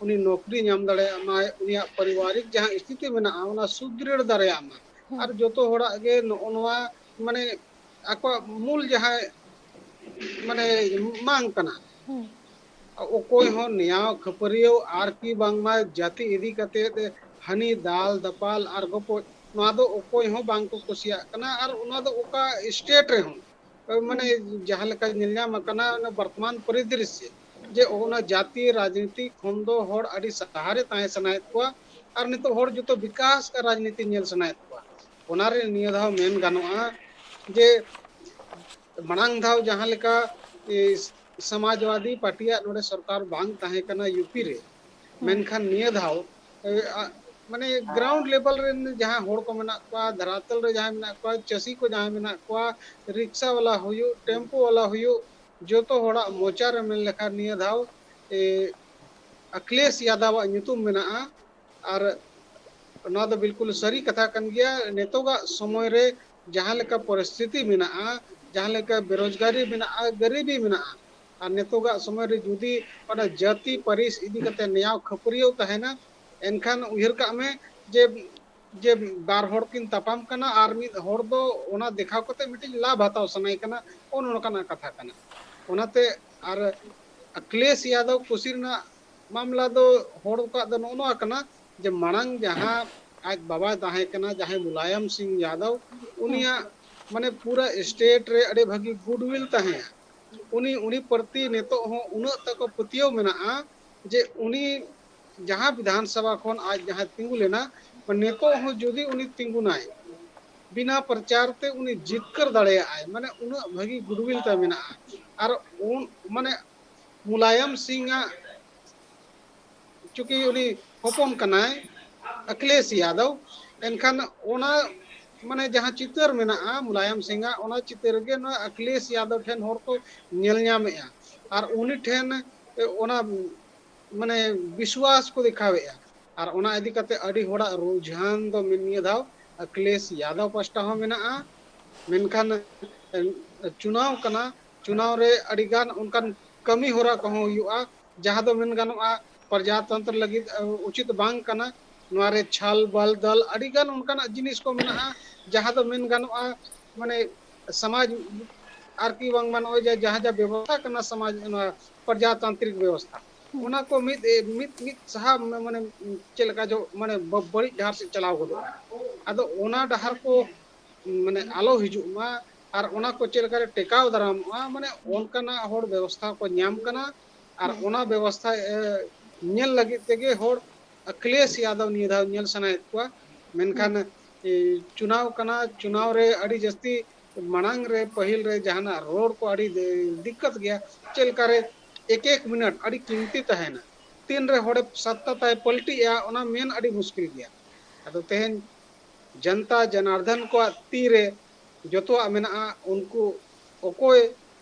ᱩᱱᱤ ᱱᱚᱠᱨᱤ ᱧᱟᱢ ᱫᱟᱲᱮᱭᱟᱜ ᱢᱟᱭ, ᱩᱱᱤᱭᱟᱜ ᱯᱟᱨᱤᱵᱟᱨᱤᱠ ᱡᱟᱦᱟᱸ ᱥᱛᱷᱤᱛᱤ ᱢᱮᱱᱟᱜᱼᱟ, ᱚᱱᱟ ᱥᱩᱫᱷᱨᱟᱹᱲ ᱫᱟᱲᱮᱭᱟᱜ ᱢᱟ᱾ ᱦᱩᱸ᱾ ᱟᱨ ᱡᱚᱛᱚ ᱦᱚᱲᱟᱜ ᱜᱮ ᱱᱚᱜᱼᱚ ᱱᱚᱣᱟ, ᱢᱟᱱᱮ, ᱟᱠᱚᱣᱟᱜ ᱢᱩᱞ ᱡᱟᱦᱟᱸ, ᱢᱟᱱᱮ, ᱢᱟᱝ ᱠᱟᱱᱟ᱾ ᱦᱩᱸ᱾ ᱚᱠᱚᱭ ᱦᱚᱸ ᱱᱮᱭᱟᱣ ᱠᱷᱟᱹᱯᱟᱹᱨᱤᱭᱟᱹᱣ ᱟᱨ ᱠᱤ ᱵᱟᱝᱢᱟ ᱡᱟᱹᱛᱤ ᱤᱫᱤ ᱠᱟᱛᱮ ᱦᱟᱹᱱᱤ ᱫᱟᱞ ᱫᱟᱯᱟᱞ ᱟᱨ ᱜᱚᱯᱚᱡ, ᱱᱚᱣᱟ ᱫᱚ ᱚᱠᱚᱭ ᱦᱚᱸ ᱵᱟᱝ ᱠᱚ ᱠᱩᱥᱤᱭᱟᱜ ᱠᱟᱱᱟ᱾ ᱟᱨ ᱚᱱᱟ ᱫᱚ ᱚᱠᱟ state ᱨᱮᱦᱚᱸ, ᱢᱟᱱᱮ, ᱦᱩᱸ᱾ ᱡᱟᱦᱟᱸ ᱞᱮᱠᱟ ᱧᱮᱞ ᱧᱟᱢ ᱟᱠᱟᱱᱟ, ᱚᱱᱟ ᱵᱚᱨᱛᱚᱢᱟᱱ ᱯᱚᱨᱤᱫᱨᱤᱥᱭᱚ, ᱡᱮ ᱚᱱᱟ ᱡᱟᱹᱛᱤ ᱨᱟᱡᱽᱱᱤᱛᱤ ᱠᱷᱚᱱ ᱫᱚ ᱦᱚᱲ ᱟᱹᱰᱤ ᱥᱟᱦᱟ ᱨᱮ ᱛᱟᱦᱮᱸ ᱥᱟᱱᱟᱭᱮᱫ ᱠᱚᱣᱟ᱾ ᱟᱨ ᱱᱤᱛᱚᱜ ᱦᱚᱲ ᱡᱚᱛᱚ ᱵᱤᱠᱟᱥ ᱨᱟᱡᱽᱱᱤᱛᱤ ᱧᱮᱞ ᱥᱟᱱᱟᱭᱮᱫ ᱠᱚᱣᱟ᱾ ᱚᱱᱟᱨᱮ ᱱᱤᱭᱟᱹ ᱫᱷᱟᱣ ᱢᱮᱱ ᱜᱟᱱᱚᱜᱼᱟ ᱡᱮ ᱢᱟᱲᱟᱝ ᱫᱷᱟᱣ ᱡᱟᱦᱟᱸ ᱞᱮᱠᱟ, ᱮ, ᱥᱚᱢᱟᱡᱽᱵᱟᱫᱤ ᱯᱟᱨᱴᱤᱭᱟᱜ ᱱᱚᱰᱮ ᱥᱚᱨᱠᱟᱨ ᱵᱟᱝ ᱛᱟᱦᱮᱸ ᱠᱟᱱᱟ ᱭᱩ ᱯᱤ ᱨᱮ, ᱦᱩᱸ᱾ ᱢᱮᱱᱠᱷᱟᱱ ᱱᱤᱭᱟᱹ ᱫᱷᱟᱣ, ᱮ, ᱟ, ᱢᱟᱱᱮ ground level ᱨᱮᱱ ᱡᱟᱦᱟᱸ ᱦᱚᱲ ᱠᱚ ᱢᱮᱱᱟᱜ ᱠᱚᱣᱟ, ᱫᱷᱟᱨᱟᱛᱚᱞ ᱨᱮ ᱡᱟᱦᱟᱸᱭ ᱢᱮᱱᱟᱜ ᱠᱚᱣᱟ, ᱪᱟᱹᱥᱤ ᱠᱚ ᱡᱟᱦᱟᱸᱭ ᱢᱮᱱᱟᱜ ᱠᱚᱣᱟ, ᱨᱤᱠᱥᱟ ᱵᱟᱞᱟ ᱦᱩᱭᱩᱜ, ᱴᱮᱢᱯᱩ ᱵᱟᱞᱟ ᱦᱩᱭᱩᱜ, ᱡᱚᱛᱚ ᱦᱚᱲᱟᱜ ᱢᱚᱪᱟ ᱨᱮ ᱢᱮᱱ ᱞᱮᱠᱷᱟᱱ ᱱᱤᱭᱟᱹ ᱫᱷᱟᱣ, ᱮ, ᱟᱠᱷᱤᱞᱮᱥ ᱭᱟᱫᱟᱵᱟᱜ ᱧᱩᱛᱩᱢ ᱢᱮᱱᱟᱜᱼᱟ᱾ ᱟᱨ ᱱᱚᱣᱟ ᱫᱚ ᱵᱤᱞᱠᱩᱞ ᱥᱟᱹᱨᱤ ᱠᱟᱛᱷᱟ ᱠᱟᱱ ᱜᱮᱭᱟ᱾ ᱱᱤᱛᱚᱜᱟᱜ ᱥᱚᱢᱚᱭ ᱨᱮ ᱡᱟᱦᱟᱸ ᱞᱮᱠᱟ ᱯᱚᱨᱤᱥᱛᱷᱤᱛᱤ ᱢᱮᱱᱟᱜᱼᱟ, ᱡᱟᱦᱟᱸ ᱞᱮᱠᱟ ᱵᱮᱨᱳᱡᱽᱜᱟᱨᱤ ᱢᱮᱱᱟᱜᱼᱟ, ᱜᱟᱹᱨᱤᱵᱤ ᱢᱮᱱᱟᱜᱼᱟ, ᱟᱨ ᱱᱤᱛᱚᱜᱟᱜ ᱥᱚᱢᱚᱭ ᱨᱮ ᱡᱩᱫᱤ ᱚᱱᱟ ᱡᱟᱹᱛᱤ ᱯᱟᱹᱨᱤᱥ ᱤᱫᱤ ᱠᱟᱛᱮ ᱱᱮᱭᱟᱣ ᱠᱷᱟᱹᱯᱟᱹᱨᱤᱭᱟᱹᱣ ᱛᱟᱦᱮᱱᱟ, ᱮᱱᱠᱷᱟᱱ ᱩᱭᱦᱟᱹᱨ ᱠᱟᱜ ᱢᱮ ᱡᱮ, ᱡᱮ ᱵᱟᱨ ᱦᱚᱲ ᱠᱤᱱ ᱛᱟᱯᱟᱢ ᱠᱟᱱᱟ ᱟᱨ ᱢᱤᱫ ᱦᱚᱲ ᱫᱚ ᱚᱱᱟ ᱫᱮᱠᱷᱟᱣ ᱠᱟᱛᱮ ᱢᱤᱫᱴᱤᱡ ᱞᱟᱵᱷ ᱦᱟᱛᱟᱣ ᱥᱟᱱᱟᱭᱮ ᱠᱟᱱᱟ, ᱚᱱ ᱚᱱᱠᱟᱱᱟᱜ ᱠᱟᱛᱷᱟ ᱠᱟᱱᱟ᱾ ᱚᱱᱟᱛᱮ ᱟᱨ ᱟᱠᱷᱤᱞᱮᱥ ᱭᱟᱫᱚᱵ ᱠᱩᱥᱤ ᱨᱮᱱᱟᱜ ᱢᱟᱢᱞᱟ ᱫᱚ ᱦᱚᱲ ᱠᱚᱣᱟᱜ ᱫᱚ ᱱᱚᱜᱼᱚ ᱱᱚᱣᱟ ᱠᱟᱱᱟ ᱡᱮ ᱢᱟᱲᱟᱝ ᱡᱟᱦᱟᱸ ᱟᱡ ᱵᱟᱵᱟᱭ ᱛᱟᱦᱮᱸ ᱠᱟᱱᱟ, ᱡᱟᱦᱟᱸᱭ ᱢᱩᱞᱟᱭᱚᱢ ᱥᱤᱝ ᱭᱟᱫᱚᱵ, ᱩᱱᱤᱭᱟᱜ ᱢᱟᱱᱮ ᱯᱩᱨᱟᱹ ᱥᱴᱮᱴ ᱨᱮ ᱟᱹᱰᱤ ᱵᱷᱟᱹᱜᱤ ᱜᱩᱰᱣᱤᱞ ᱛᱟᱦᱮᱸᱭᱟ᱾ ᱩᱱᱤ, ᱩᱱᱤ ᱯᱨᱚᱛᱤ ᱱᱤᱛᱚᱜ ᱦᱚᱸ ᱩᱱᱟᱹᱜ ᱛᱟᱠᱚ ᱯᱟᱹᱛᱭᱟᱹᱣ ᱢᱮᱱᱟᱜᱼᱟ ᱡᱮ ᱩᱱᱤ ᱡᱟᱦᱟᱸ ᱵᱤᱫᱷᱟᱱ ᱥᱚᱵᱷᱟ ᱠᱷᱚᱱ ᱟᱡ ᱡᱟᱦᱟᱸᱭ ᱛᱤᱸᱜᱩ ᱞᱮᱱᱟ, ᱱᱤᱛᱚᱜ ᱦᱚᱸ ᱡᱩᱫᱤ ᱩᱱᱤ ᱛᱤᱸᱜᱩᱱᱟᱭ, ᱵᱤᱱᱟ ᱯᱨᱚᱪᱟᱨ ᱛᱮ ᱩᱱᱤ ᱡᱤᱛᱠᱟᱹᱨ ᱫᱟᱲᱮᱭᱟᱜᱼᱟᱭ, ᱢᱟᱱᱮ ᱩᱱᱟᱹᱜ ᱵᱷᱟᱹᱜᱤ ᱜᱩᱰᱣᱤᱞ ᱛᱟᱭ ᱢᱮᱱᱟᱜᱼᱟ᱾ ᱟᱨ ᱩᱱ, ᱢᱟᱱᱮ ᱢᱩᱞᱟᱭᱚᱢ ᱥᱤᱝ ᱟᱜ ᱪᱩᱸᱠᱤ ᱩᱱᱤ ᱦᱚᱯᱚᱱ ᱠᱟᱱᱟᱭ ᱟᱠᱷᱤᱞᱮᱥ ᱭᱟᱫᱚᱵ, ᱮᱱᱠᱷᱟᱱ ᱚᱱᱟ ᱢᱟᱱᱮ ᱡᱟᱦᱟᱸ ᱪᱤᱛᱟᱹᱨ ᱢᱮᱱᱟᱜᱼᱟ ᱢᱩᱞᱟᱭᱚᱢ ᱥᱤᱝ ᱟᱜ, ᱚᱱᱟ ᱪᱤᱛᱟᱹᱨ ᱨᱮᱜᱮ ᱱᱚᱣᱟ ᱟᱠᱷᱤᱞᱮᱥ ᱭᱟᱫᱚᱵ ᱴᱷᱮᱱ ᱦᱚᱲ ᱠᱚ ᱧᱮᱞ ᱧᱟᱢᱮᱜᱼᱟ᱾ ᱟᱨ ᱩᱱᱤ ᱴᱷᱮᱱ ᱚᱱᱟ ᱢᱟᱱᱮ ᱵᱤᱥᱣᱟᱥ ᱠᱚ ᱫᱮᱠᱷᱟᱣᱮᱜᱼᱟ᱾ ᱟᱨ ᱚᱱᱟ ᱤᱫᱤ ᱠᱟᱛᱮ ᱟᱹᱰᱤ ᱦᱚᱲᱟᱜ ᱨᱩᱡᱷᱟᱱ ᱫᱚ ᱱᱤᱭᱟᱹ ᱫᱷᱟᱣ ᱟᱠᱷᱤᱞᱮᱥ ᱭᱟᱫᱚᱵ ᱯᱟᱥᱴᱟ ᱦᱚᱸ ᱢᱮᱱᱟᱜᱼᱟ᱾ ᱢᱮᱱᱠᱷᱟᱱ, ᱮ, ᱪᱩᱱᱟᱣ ᱠᱟᱱᱟ, ᱪᱩᱱᱟᱣ ᱨᱮ ᱟᱹᱰᱤᱜᱟᱱ ᱚᱱᱠᱟᱱ ᱠᱟᱹᱢᱤ ᱦᱚᱨᱟ ᱠᱚᱦᱚᱸ ᱦᱩᱭᱩᱜᱼᱟ, ᱡᱟᱦᱟᱸ ᱫᱚ ᱢᱮᱱ ᱜᱟᱱᱚᱜᱼᱟ ᱯᱨᱚᱡᱟᱛᱚᱱᱛᱨᱚ ᱞᱟᱹᱜᱤᱫ, ᱮ, ᱩᱪᱤᱛ ᱵᱟᱝ ᱠᱟᱱᱟ᱾ ᱱᱚᱣᱟ ᱨᱮ ᱪᱷᱟᱞ ᱵᱟᱞ ᱫᱟᱞ ᱟᱹᱰᱤᱜᱟᱱ ᱚᱱᱠᱟᱱᱟᱜ ᱡᱤᱱᱤᱥ ᱠᱚ ᱢᱮᱱᱟᱜᱼᱟ, ᱡᱟᱦᱟᱸ ᱫᱚ ᱢᱮᱱ ᱜᱟᱱᱚᱜᱼᱟ ᱢᱟᱱᱮ ᱥᱚᱢᱟᱡᱽ ᱟᱨᱠᱤ ᱵᱟᱝᱢᱟ ᱱᱚᱜᱼᱚᱭ ᱡᱮ ᱡᱟᱦᱟᱸ ᱡᱟᱦᱟᱸ ᱵᱮᱵᱚᱥᱛᱷᱟ ᱠᱟᱱᱟ ᱥᱚᱢᱟᱡᱽ, ᱱᱚᱣᱟ ᱯᱨᱚᱡᱟᱛᱟᱱᱛᱨᱤᱠ ᱵᱮᱵᱚᱥᱛᱷᱟ, ᱦᱩᱸ᱾ ᱚᱱᱟ ᱠᱚ ᱢᱤᱫ, ᱢᱤᱫ, ᱢᱤᱫ ᱥᱟᱦᱟ ᱢᱟᱱᱮ ᱪᱮᱫ ᱞᱮᱠᱟ ᱡᱚ ᱢᱟᱱᱮ ᱵᱟ-, ᱵᱟᱹᱲᱤᱡ ᱰᱟᱦᱟᱨ ᱥᱮᱫ ᱪᱟᱞᱟᱣ ᱜᱚᱫᱚᱜᱼᱟ᱾ ᱟᱫᱚ ᱚᱱᱟ ᱰᱟᱦᱟᱨ ᱠᱚ ᱢᱟᱱᱮ ᱟᱞᱚ ᱦᱤᱡᱩᱜ ᱢᱟ ᱟᱨ ᱚᱱᱟ ᱠᱚ ᱪᱮᱫ ᱞᱮᱠᱟᱨᱮ ᱴᱮᱠᱟᱣ ᱫᱟᱨᱟᱢᱚᱜᱼᱟ, ᱢᱟᱱᱮ ᱚᱱᱠᱟᱱᱟᱜ ᱦᱚᱲ ᱵᱮᱵᱚᱥᱛᱷᱟ ᱠᱚ ᱧᱟᱢ ᱠᱟᱱᱟ᱾ ᱟᱨ ᱦᱩᱸ᱾ ᱚᱱᱟ ᱵᱮᱵᱚᱥᱛᱷᱟ, ᱮ, ᱧᱮᱞ ᱞᱟᱹᱜᱤᱫ ᱛᱮᱜᱮ ᱦᱚᱲ ᱟᱠᱷᱤᱞᱮᱥ ᱭᱟᱫᱚᱵ ᱱᱤᱭᱟᱹ ᱫᱷᱟᱣ ᱧᱮᱞ ᱥᱟᱱᱟᱭᱮᱫ ᱠᱚᱣᱟ᱾ ᱢᱮᱱᱠᱷᱟᱱ, ᱦᱩᱸ᱾ ᱮ, ᱪᱩᱱᱟᱣ ᱠᱟᱱᱟ, ᱪᱩᱱᱟᱣ ᱨᱮ ᱟᱹᱰᱤ ᱡᱟᱹᱥᱛᱤ ᱢᱟᱲᱟᱝ ᱨᱮ ᱯᱟᱹᱦᱤᱞ ᱨᱮ ᱡᱟᱦᱟᱱᱟᱜ ᱨᱚᱲ ᱠᱚ ᱟᱹᱰᱤ ᱫᱤ-, ᱫᱤᱠᱠᱟᱛ ᱜᱮᱭᱟ᱾ ᱪᱮᱫ ᱞᱮᱠᱟᱨᱮ ᱮᱠ ᱮᱠ ᱢᱤᱱᱤᱴ ᱟᱹᱰᱤ ᱠᱤᱢᱛᱤ ᱛᱟᱦᱮᱱᱟ᱾ ᱛᱤᱱᱨᱮ ᱦᱚᱲᱮ ᱥᱟᱛᱛᱟ ᱛᱟᱭ ᱯᱟᱞᱴᱤᱜᱼᱟ, ᱚᱱᱟ ᱢᱮᱱ ᱟᱹᱰᱤ ᱢᱩᱥᱠᱤᱞ ᱜᱮᱭᱟ᱾ ᱟᱫᱚ ᱛᱮᱦᱮᱧ ᱡᱚᱱᱛᱟ ᱡᱚᱱᱟᱨᱫᱚᱱ ᱠᱚᱣᱟᱜ ᱛᱤᱨᱮ ᱡᱚᱛᱚᱣᱟᱜ ᱢᱮᱱᱟᱜᱼᱟ, ᱩᱱᱠᱩ ᱚᱠᱚᱭ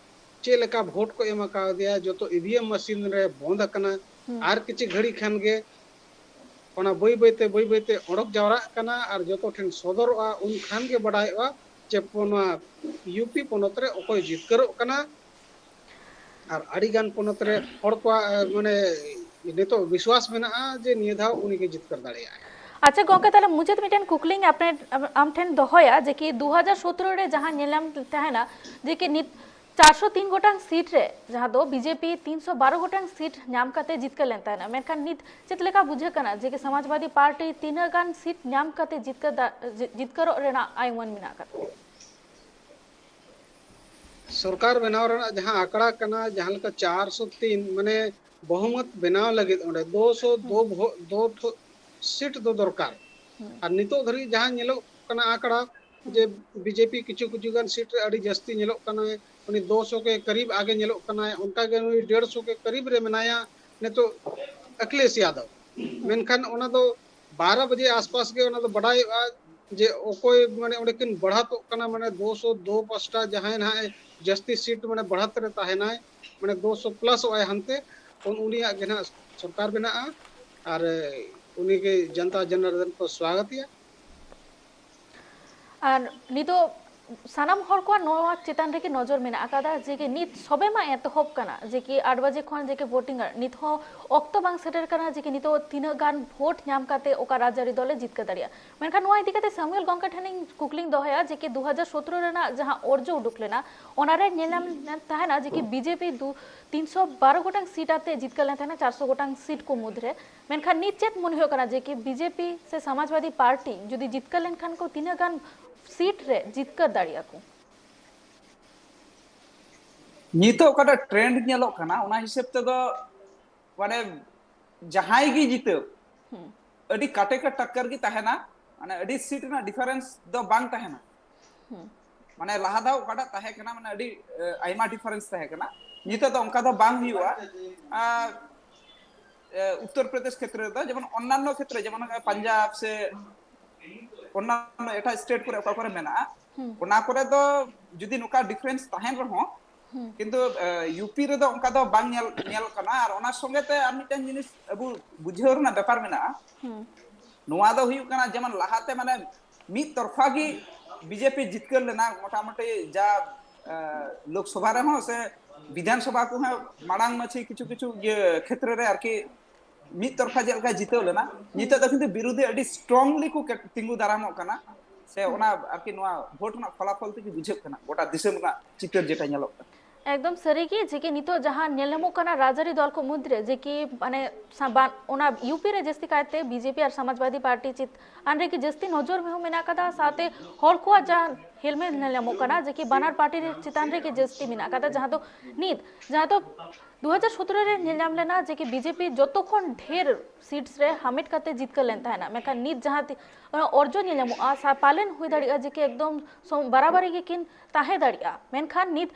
ᱪᱮᱫ ᱞᱮᱠᱟ ᱵᱷᱳᱴ ᱠᱚ ᱮᱢ ᱠᱟᱣᱫᱮᱭᱟ, ᱡᱚᱛᱚ ᱤ ᱵᱷᱤ ᱮᱢ ᱢᱮᱥᱤᱱ ᱨᱮ ᱵᱚᱸᱫᱽ ᱟᱠᱟᱱᱟ᱾ ᱦᱩᱸ᱾ ᱟᱨ ᱠᱤᱪᱷᱩ ᱜᱷᱟᱹᱲᱤ ᱠᱷᱟᱱ ᱜᱮ ᱚᱱᱟ ᱵᱟᱹᱭ ᱵᱟᱹᱭᱛᱮ, ᱵᱟᱹᱭ ᱵᱟᱹᱭᱛᱮ ᱚᱰᱚᱠ ᱡᱟᱣᱨᱟᱜ ᱠᱟᱱᱟ ᱟᱨ ᱡᱚᱛᱚ ᱴᱷᱮᱱ ᱥᱚᱫᱚᱨᱚᱜᱼᱟ, ᱩᱱ ᱠᱷᱟᱱ ᱜᱮ ᱵᱟᱰᱟᱭᱚᱜᱼᱟ ᱪᱮ ᱯᱚ-, ᱱᱚᱣᱟ ᱭᱩ ᱯᱤ ᱯᱚᱱᱚᱛ ᱨᱮ ᱚᱠᱚᱭ ᱡᱤᱛᱠᱟᱹᱨᱚᱜ ᱠᱟᱱᱟ᱾ ᱟᱨ ᱟᱹᱰᱤ ᱜᱟᱱ ᱯᱚᱱᱚᱛ ᱨᱮ ᱦᱚᱲ ᱠᱚᱣᱟᱜ, ᱮ, ᱢᱟᱱᱮ, ᱱᱤᱛᱚᱜ ᱵᱤᱥᱣᱟᱥ ᱢᱮᱱᱟᱜᱼᱟ ᱡᱮ ᱱᱤᱭᱟᱹ ᱫᱷᱟᱣ ᱩᱱᱤ ᱜᱮ ᱡᱤᱛᱠᱟᱹᱨ ᱫᱟᱲᱮᱭᱟᱜᱼᱟᱭ᱾ ᱟᱪᱪᱷᱟ ᱜᱚᱝᱠᱮ, ᱛᱟᱦᱞᱮ ᱢᱩᱪᱟᱹᱫ ᱢᱤᱫᱴᱮᱱ ᱠᱩᱠᱞᱤᱧ ᱟᱯᱱᱮ-, ᱟᱢ ᱴᱷᱮᱱ ᱫᱚᱦᱚᱭᱟ ᱡᱮ ᱠᱤ ᱫᱩ ᱦᱟᱡᱟᱨ ᱥᱚᱛᱨᱚ ᱨᱮ ᱡᱟᱦᱟᱸ ᱧᱮᱞ ᱧᱟᱢ ᱛᱟᱦᱮᱱᱟ ᱡᱮ ᱠᱤ ᱱᱤᱛ ᱪᱟᱨᱥᱚ ᱛᱤᱱ ᱜᱚᱴᱟᱝ ᱥᱤᱴ ᱨᱮ ᱡᱟᱦᱟᱸ ᱫᱚ ᱵᱤ ᱡᱮ ᱯᱤ ᱛᱤᱱᱥᱚ ᱵᱟᱨᱚ ᱜᱚᱴᱟᱝ ᱥᱤᱴ ᱧᱟᱢ ᱠᱟᱛᱮ ᱡᱤᱛᱠᱟᱹᱨ ᱞᱮᱱ ᱛᱟᱦᱮᱱᱟ, ᱢᱮᱱᱠᱷᱟᱱ ᱱᱤᱛ ᱪᱮᱫ ᱞᱮᱠᱟ ᱵᱩᱡᱷᱟᱹᱜ ᱠᱟᱱᱟ ᱡᱮ ᱠᱤ ᱥᱚᱢᱟᱡᱽᱵᱟᱫᱤ ᱯᱟᱨᱴᱤ ᱛᱤᱱᱟᱹᱜ ᱜᱟᱱ ᱥᱤᱴ ᱧᱟᱢ ᱠᱟᱛᱮ ᱡᱤᱛᱠᱟᱹᱨ ᱫᱟ-, ᱡᱤ-, ᱡᱤᱛᱠᱟᱹᱨᱚᱜ ᱨᱮᱱᱟᱜ ᱟᱭ ᱩᱢᱟᱹᱱ ᱢᱮᱱᱟᱜ ᱟᱠᱟᱫᱟ? ᱥᱚᱨᱠᱟᱨ ᱵᱮᱱᱟᱣ ᱨᱮᱱᱟᱜ ᱡᱟᱦᱟᱸ ᱟᱠᱲᱟ ᱠᱟᱱᱟ, ᱡᱟᱦᱟᱸ ᱞᱮᱠᱟ ᱪᱟᱨᱥᱚ ᱛᱤᱱ, ᱢᱟᱱᱮ, ᱵᱚᱦᱩᱢᱚᱛ ᱵᱮᱱᱟᱣ ᱞᱟᱹᱜᱤᱫ ᱚᱸᱰᱮ ᱫᱩᱥᱚ ᱫᱩ ᱵᱷᱚ-, ᱫᱩ ᱴᱷᱚ-, ᱥᱤᱴ ᱫᱚ ᱫᱚᱨᱠᱟᱨ᱾ ᱟᱨ ᱱᱤᱛᱚᱜ ᱫᱷᱟᱹᱨᱤᱡ ᱡᱟᱦᱟᱸ ᱧᱮᱞᱚᱜ ᱠᱟᱱᱟ ᱟᱠᱲᱟ, ᱡᱮ ᱵᱤ ᱡᱮ ᱯᱤ ᱠᱤᱪᱷᱩ ᱠᱤᱪᱷᱩ ᱜᱟᱱ ᱥᱤᱴ ᱨᱮ ᱟᱹᱰᱤ ᱡᱟᱹᱥᱛᱤ ᱧᱮᱞᱚᱜ ᱠᱟᱱᱟᱭ, ᱩᱱᱤ ᱫᱩᱥᱚ ᱠᱮ ᱠᱟᱹᱨᱤᱵ ᱟᱜᱮ ᱧᱮᱞᱚᱜ ᱠᱟᱱᱟᱭ, ᱚᱱᱠᱟᱜᱮ ᱱᱩᱭ ᱰᱮᱲᱥᱚ ᱠᱮ ᱠᱟᱹᱨᱤᱵ ᱨᱮ ᱢᱮᱱᱟᱭᱟ ᱱᱤᱛᱚᱜ ᱟᱠᱷᱤᱞᱮᱥ ᱭᱟᱫᱚᱵ᱾ ᱢᱮᱱᱠᱷᱟᱱ ᱚᱱᱟ ᱫᱚ ᱵᱟᱨᱚ ᱵᱟᱡᱮ ᱟᱥᱯᱟᱥ ᱜᱮ ᱚᱱᱟ ᱫᱚ ᱵᱟᱰᱟᱭᱚᱜᱼᱟ ᱡᱮ ᱚᱠᱚᱭ, ᱢᱟᱱᱮ, ᱚᱸᱰᱮ ᱠᱤᱱ ᱵᱟᱲᱦᱟᱛᱚᱜ ᱠᱟᱱᱟ, ᱢᱟᱱᱮ, ᱫᱩᱥᱚ ᱫᱩ ᱯᱟᱥᱴᱟ ᱡᱟᱦᱟᱸᱭ ᱱᱟᱦᱟᱜ ᱮ ᱡᱟᱹᱥᱛᱤ ᱥᱤᱴ, ᱢᱟᱱᱮ, ᱵᱟᱲᱦᱟᱛ ᱨᱮ ᱛᱟᱦᱮᱱᱟᱭ, ᱢᱟᱱᱮ, ᱫᱩᱥᱚ ᱯᱞᱟᱥᱚᱜ ᱟᱭ ᱦᱟᱱᱛᱮ, ᱩᱱ-, ᱩᱱᱤᱭᱟᱜ ᱜᱮ ᱱᱟᱦᱟᱜ ᱥᱚᱨᱠᱟᱨ ᱵᱮᱱᱟᱜᱼᱟ᱾ ᱟᱨ ᱩᱱᱤᱜᱮ ᱡᱚᱱᱛᱟ ᱡᱚᱱᱟᱨᱫᱚᱱ ᱠᱚ ᱥᱣᱟᱜᱚᱛᱮᱭᱟ᱾ ᱟᱨ ᱱᱤᱛᱚᱜ ᱥᱟᱱᱟᱢ ᱦᱚᱲ ᱠᱚᱣᱟᱜ ᱱᱚᱣᱟ ᱪᱮᱛᱟᱱ ᱨᱮᱜᱮ ᱱᱚᱡᱚᱨ ᱢᱮᱱᱟᱜ ᱟᱠᱟᱫᱟ ᱡᱮ ᱠᱤ ᱱᱤᱛ ᱥᱚᱵᱮ ᱢᱟ ᱮᱛᱚᱦᱚᱵ ᱠᱟᱱᱟ, ᱡᱮ ᱠᱤ ᱟᱴ ᱵᱟᱡᱮ ᱠᱷᱚᱱ ᱡᱮ ᱠᱤ ᱵᱷᱳᱴᱤᱝ, ᱟᱨ ᱱᱤᱛ ᱦᱚᱸ ᱚᱠᱛᱚ ᱵᱟᱝ ᱥᱮᱴᱮᱨ ᱠᱟᱱᱟ ᱡᱮ ᱠᱤ ᱱᱤᱛᱚᱜ ᱛᱤᱱᱟᱹᱜ ᱜᱟᱱ ᱵᱷᱳᱴ ᱧᱟᱢ ᱠᱟᱛᱮ ᱚᱠᱟ ᱨᱟᱡᱽᱟᱹᱨᱤ ᱫᱚᱞᱮ ᱡᱤᱛᱠᱟᱹᱨ ᱫᱟᱲᱮᱭᱟᱜᱼᱟ᱾ ᱢᱮᱱᱠᱷᱟᱱ ᱱᱚᱣᱟ ᱤᱫᱤ ᱠᱟᱛᱮ ᱥᱟᱢᱩᱭᱮᱞ ᱜᱚᱢᱠᱮ ᱴᱷᱮᱱᱤᱧ ᱠᱩᱠᱞᱤᱧ ᱫᱚᱦᱚᱭᱟ ᱡᱮ ᱠᱤ ᱫᱩ ᱦᱟᱡᱟᱨ ᱥᱚᱛᱨᱚ ᱨᱮᱱᱟᱜ ᱡᱟᱦᱟᱸ ᱚᱨᱡᱚ ᱩᱰᱩᱠ ᱞᱮᱱᱟ, ᱚᱱᱟᱨᱮ ᱧᱮᱞ ᱧᱟᱢ ᱞᱮᱱ ᱛᱟᱦᱮᱱᱟ ᱡᱮ ᱠᱤ ᱵᱤ ᱡᱮ ᱯᱤ ᱫᱩ, ᱛᱤᱱᱥᱚ ᱵᱟᱨᱚ ᱜᱚᱴᱟᱝ ᱥᱤᱴ ᱟᱛᱮ ᱡᱤᱛᱠᱟᱹᱨ ᱞᱮᱱ ᱛᱟᱦᱮᱱᱟ ᱪᱟᱨᱥᱚ ᱜᱚᱴᱟᱝ ᱥᱤᱴ ᱠᱚ ᱢᱩᱫᱽᱨᱮ᱾ ᱢᱮᱱᱠᱷᱟᱱ ᱱᱤᱛ ᱪᱮᱫ ᱢᱚᱱᱮ ᱦᱩᱭᱩᱜ ᱠᱟᱱᱟ ᱡᱮ ᱠᱤ ᱵᱤ ᱡᱮ ᱯᱤ ᱥᱮ ᱥᱚᱢᱟᱡᱽᱵᱟᱫᱤ ᱯᱟᱨᱴᱤ ᱡᱩᱫᱤ ᱡᱤᱛᱠᱟᱹᱨ ᱞᱮᱱᱠᱷᱟᱱ ᱠᱚ ᱛᱤᱱᱟᱹᱜ ᱜᱟᱱ ᱥᱤᱴ ᱨᱮ ᱡᱤᱛᱠᱟᱹᱨ ᱫᱟᱲᱮᱭᱟᱜᱼᱟ ᱠᱚ? ᱱᱤᱛᱚᱜ ᱚᱠᱟᱴᱟᱜ ᱴᱨᱮᱱᱰ ᱧᱮᱞᱚᱜ ᱠᱟᱱᱟ, ᱚᱱᱟ ᱦᱤᱥᱟᱹᱵ ᱛᱮᱫᱚ, ᱢᱟᱱᱮ, ᱡᱟᱦᱟᱸᱭ ᱜᱮ ᱡᱤᱛᱟᱹᱣ, ᱟᱹᱰᱤ ᱠᱟᱴᱮ ᱠᱟ ᱴᱟᱠᱠᱟᱨ ᱜᱮ ᱛᱟᱦᱮᱱᱟ, ᱢᱟᱱᱮ, ᱟᱹᱰᱤ ᱥᱤᱴ ᱨᱮᱱᱟᱜ ᱰᱤᱯᱷᱟᱨᱮᱱᱥ ᱫᱚ ᱵᱟᱝ ᱛᱟᱦᱮᱱᱟ᱾ ᱢᱟᱱᱮ, ᱞᱟᱦᱟ ᱫᱷᱟᱣ ᱚᱠᱟᱴᱟᱜ ᱛᱟᱦᱮᱸ ᱠᱟᱱᱟ, ᱢᱟᱱᱮ, ᱟᱹᱰᱤ, ᱮ, ᱟᱭᱢᱟ ᱰᱤᱯᱷᱟᱨᱮᱱᱥ ᱛᱟᱦᱮᱸ ᱠᱟᱱᱟ, ᱱᱤᱛᱚᱜ ᱫᱚ ᱚᱱᱠᱟ ᱫᱚ ᱵᱟᱝ ᱦᱩᱭᱩᱜᱼᱟ᱾ ᱟᱨ, ᱮ, ᱩᱛᱛᱚᱨ ᱯᱨᱚᱫᱮᱥ ᱠᱷᱮᱛᱨᱮ ᱨᱮᱫᱚ, ᱡᱮᱢᱚᱱ ᱚᱱᱱᱟᱱᱱᱚ ᱠᱷᱮᱛᱨᱮ, ᱡᱮᱢᱚᱱ ᱯᱟᱧᱡᱟᱵᱽ ᱥᱮ ᱚᱱᱱᱟᱱᱱᱚ ᱮᱴᱟᱜ ᱥᱴᱮᱴ ᱠᱚᱨᱮ ᱚᱠᱟ ᱠᱚᱨᱮ ᱢᱮᱱᱟᱜᱼᱟ, ᱚᱱᱟ ᱠᱚᱨᱮ ᱫᱚ ᱡᱩᱫᱤ ᱱᱚᱝᱠᱟ ᱰᱤᱯᱷᱟᱨᱮᱱᱥ ᱛᱟᱦᱮᱱ ᱨᱮᱦᱚᱸ, ᱠᱤᱱᱛᱩ, ᱮ, ᱭᱩ ᱯᱤ ᱨᱮᱫᱚ ᱚᱱᱠᱟ ᱫᱚ ᱵᱟᱝ ᱧᱮᱞ, ᱧᱮᱞ ᱠᱟᱱᱟ᱾ ᱟᱨ ᱚᱱᱟ ᱥᱚᱸᱜᱮ ᱛᱮ ᱟᱨ ᱢᱤᱫᱴᱮᱱ ᱡᱤᱱᱤᱥ ᱟᱵᱚ ᱵᱩᱡᱷᱟᱹᱣ ᱨᱮᱱᱟᱜ ᱵᱮᱯᱟᱨ ᱢᱮᱱᱟᱜᱼᱟ᱾ ᱱᱚᱣᱟ ᱫᱚ ᱦᱩᱭᱩᱜ ᱠᱟᱱᱟ, ᱡᱮᱢᱚᱱ ᱞᱟᱦᱟᱛᱮ, ᱢᱟᱱᱮ, ᱢᱤᱫ ᱛᱚᱨᱯᱷᱟ ᱜᱮ ᱵᱤᱡᱮᱯᱤ ᱡᱤᱛᱠᱟᱹᱨ ᱞᱮᱱᱟ ᱢᱚᱴᱟᱢᱩᱴᱤ ᱡᱟ ᱞᱳᱠᱥᱚᱵᱷᱟ ᱨᱮᱦᱚᱸ ᱥᱮ ᱵᱤᱫᱷᱟᱱ ᱥᱚᱵᱷᱟ ᱠᱚᱦᱚᱸ ᱢᱟᱲᱟᱝ ᱢᱟᱹᱪᱷᱤ ᱠᱤᱪᱷᱩ ᱠᱤᱪᱷᱩ ᱤᱭᱟᱹ ᱠᱷᱮᱛᱨᱮ ᱨᱮ ᱟᱨᱠᱤ ᱢᱤᱫ ᱛᱚᱨᱯᱷᱟ ᱪᱮᱫ ᱞᱮᱠᱟ ᱡᱤᱛᱟᱹᱣ ᱞᱮᱱᱟ, ᱱᱤᱛᱚᱜ ᱫᱚ ᱠᱤᱱᱛᱩ ᱵᱤᱨᱳᱫᱷᱤ ᱟᱹᱰᱤ ᱥᱴᱨᱚᱝᱞᱤ ᱠᱚ ᱛᱤᱸᱜᱩ ᱫᱟᱨᱟᱢᱚᱜ ᱠᱟᱱᱟ᱾ ᱥᱮ ᱚᱱᱟ ᱟᱨᱠᱤ ᱱᱚᱣᱟ ᱵᱷᱳᱴ ᱨᱮᱱᱟᱜ ᱯᱷᱚᱞᱟᱯᱷᱚᱞ ᱛᱮᱜᱮ ᱵᱩᱡᱷᱟᱹᱜ ᱠᱟᱱᱟ ᱜᱚᱴᱟ ᱫᱤᱥᱚᱢ ᱨᱮᱱᱟᱜ ᱪᱤᱛᱟᱹᱨ ᱡᱮᱴᱟ ᱧᱮᱞᱚᱜ ᱠᱟᱱᱟ᱾ ᱮᱠᱫᱚᱢ ᱥᱟᱹᱨᱤ ᱜᱮ ᱡᱮ ᱠᱤ ᱱᱤᱛᱚᱜ ᱡᱟᱦᱟᱸ ᱧᱮᱞ ᱧᱟᱢᱚᱜ ᱠᱟᱱᱟ ᱨᱟᱡᱽᱟᱹᱨᱤ ᱫᱚᱞ ᱠᱚ ᱢᱩᱫᱽᱨᱮ ᱡᱮ ᱠᱤ ᱢᱟᱱᱮ ᱚᱱᱟ ᱭᱩᱯᱤ ᱨᱮ ᱡᱟᱹᱥᱛᱤ ᱠᱟᱭᱛᱮ ᱵᱤᱡᱮᱯᱤ ᱟᱨ ᱥᱚᱢᱟᱡᱽᱵᱟᱫᱤ ᱯᱟᱨᱴᱤ ᱪᱮᱛᱟᱱ ᱨᱮᱜᱮ ᱡᱟᱹᱥᱛᱤ ᱱᱚᱡᱚᱨ ᱦᱚᱸ ᱢᱮᱱᱟᱜ ᱟᱠᱟᱫᱟ, ᱥᱟᱶᱛᱮ ᱦᱚᱲ ᱠᱚᱣᱟᱜ ᱡᱟᱦᱟᱸ ᱦᱮᱞᱢᱮᱞ ᱧᱮᱞ ᱧᱟᱢᱚᱜ ᱠᱟᱱᱟ ᱡᱮ ᱠᱤ ᱵᱟᱱᱟᱨ ᱯᱟᱨᱴᱤ ᱪᱮᱛᱟᱱ ᱨᱮᱜᱮ ᱡᱟᱹᱥᱛᱤ ᱢᱮᱱᱟᱜ ᱟᱠᱟᱫᱟ, ᱡᱟᱦᱟᱸ ᱫᱚ ᱱᱤᱛ ᱡᱟᱦᱟᱸ ᱫᱚ ᱫᱩ ᱦᱟᱡᱟᱨ ᱥᱚᱛᱨᱚ ᱨᱮ ᱧᱮᱞ ᱧᱟᱢ ᱞᱮᱱᱟ ᱡᱮ ᱠᱤ ᱵᱤᱡᱮᱯᱤ ᱡᱚᱛᱚ ᱠᱷᱚᱱ ᱰᱷᱮᱨ ᱥᱤᱴᱥ ᱨᱮ ᱦᱟᱢᱮᱴ ᱠᱟᱛᱮ ᱡᱤᱛᱠᱟᱹᱨ ᱞᱮᱱ ᱛᱟᱦᱮᱱᱟ, ᱢᱮᱱᱠᱷᱟᱱ ᱱᱤᱛ ᱡᱟᱦᱟᱸ ᱚᱨᱡᱚ ᱧᱮᱞ ᱧᱟᱢᱚᱜᱼᱟ ᱥᱟ ᱯᱟᱞᱮᱱ ᱦᱩᱭ ᱫᱟᱲᱮᱭᱟᱜᱼᱟ ᱡᱮ ᱠᱤ ᱮᱠᱫᱚᱢ ᱵᱟᱨᱟᱵᱟᱨᱤ ᱜᱮᱠᱤᱱ ᱛᱟᱦᱮᱸ ᱫᱟᱲᱮᱭᱟᱜᱼᱟ᱾ ᱢᱮᱱᱠᱷᱟᱱ ᱱᱤᱛ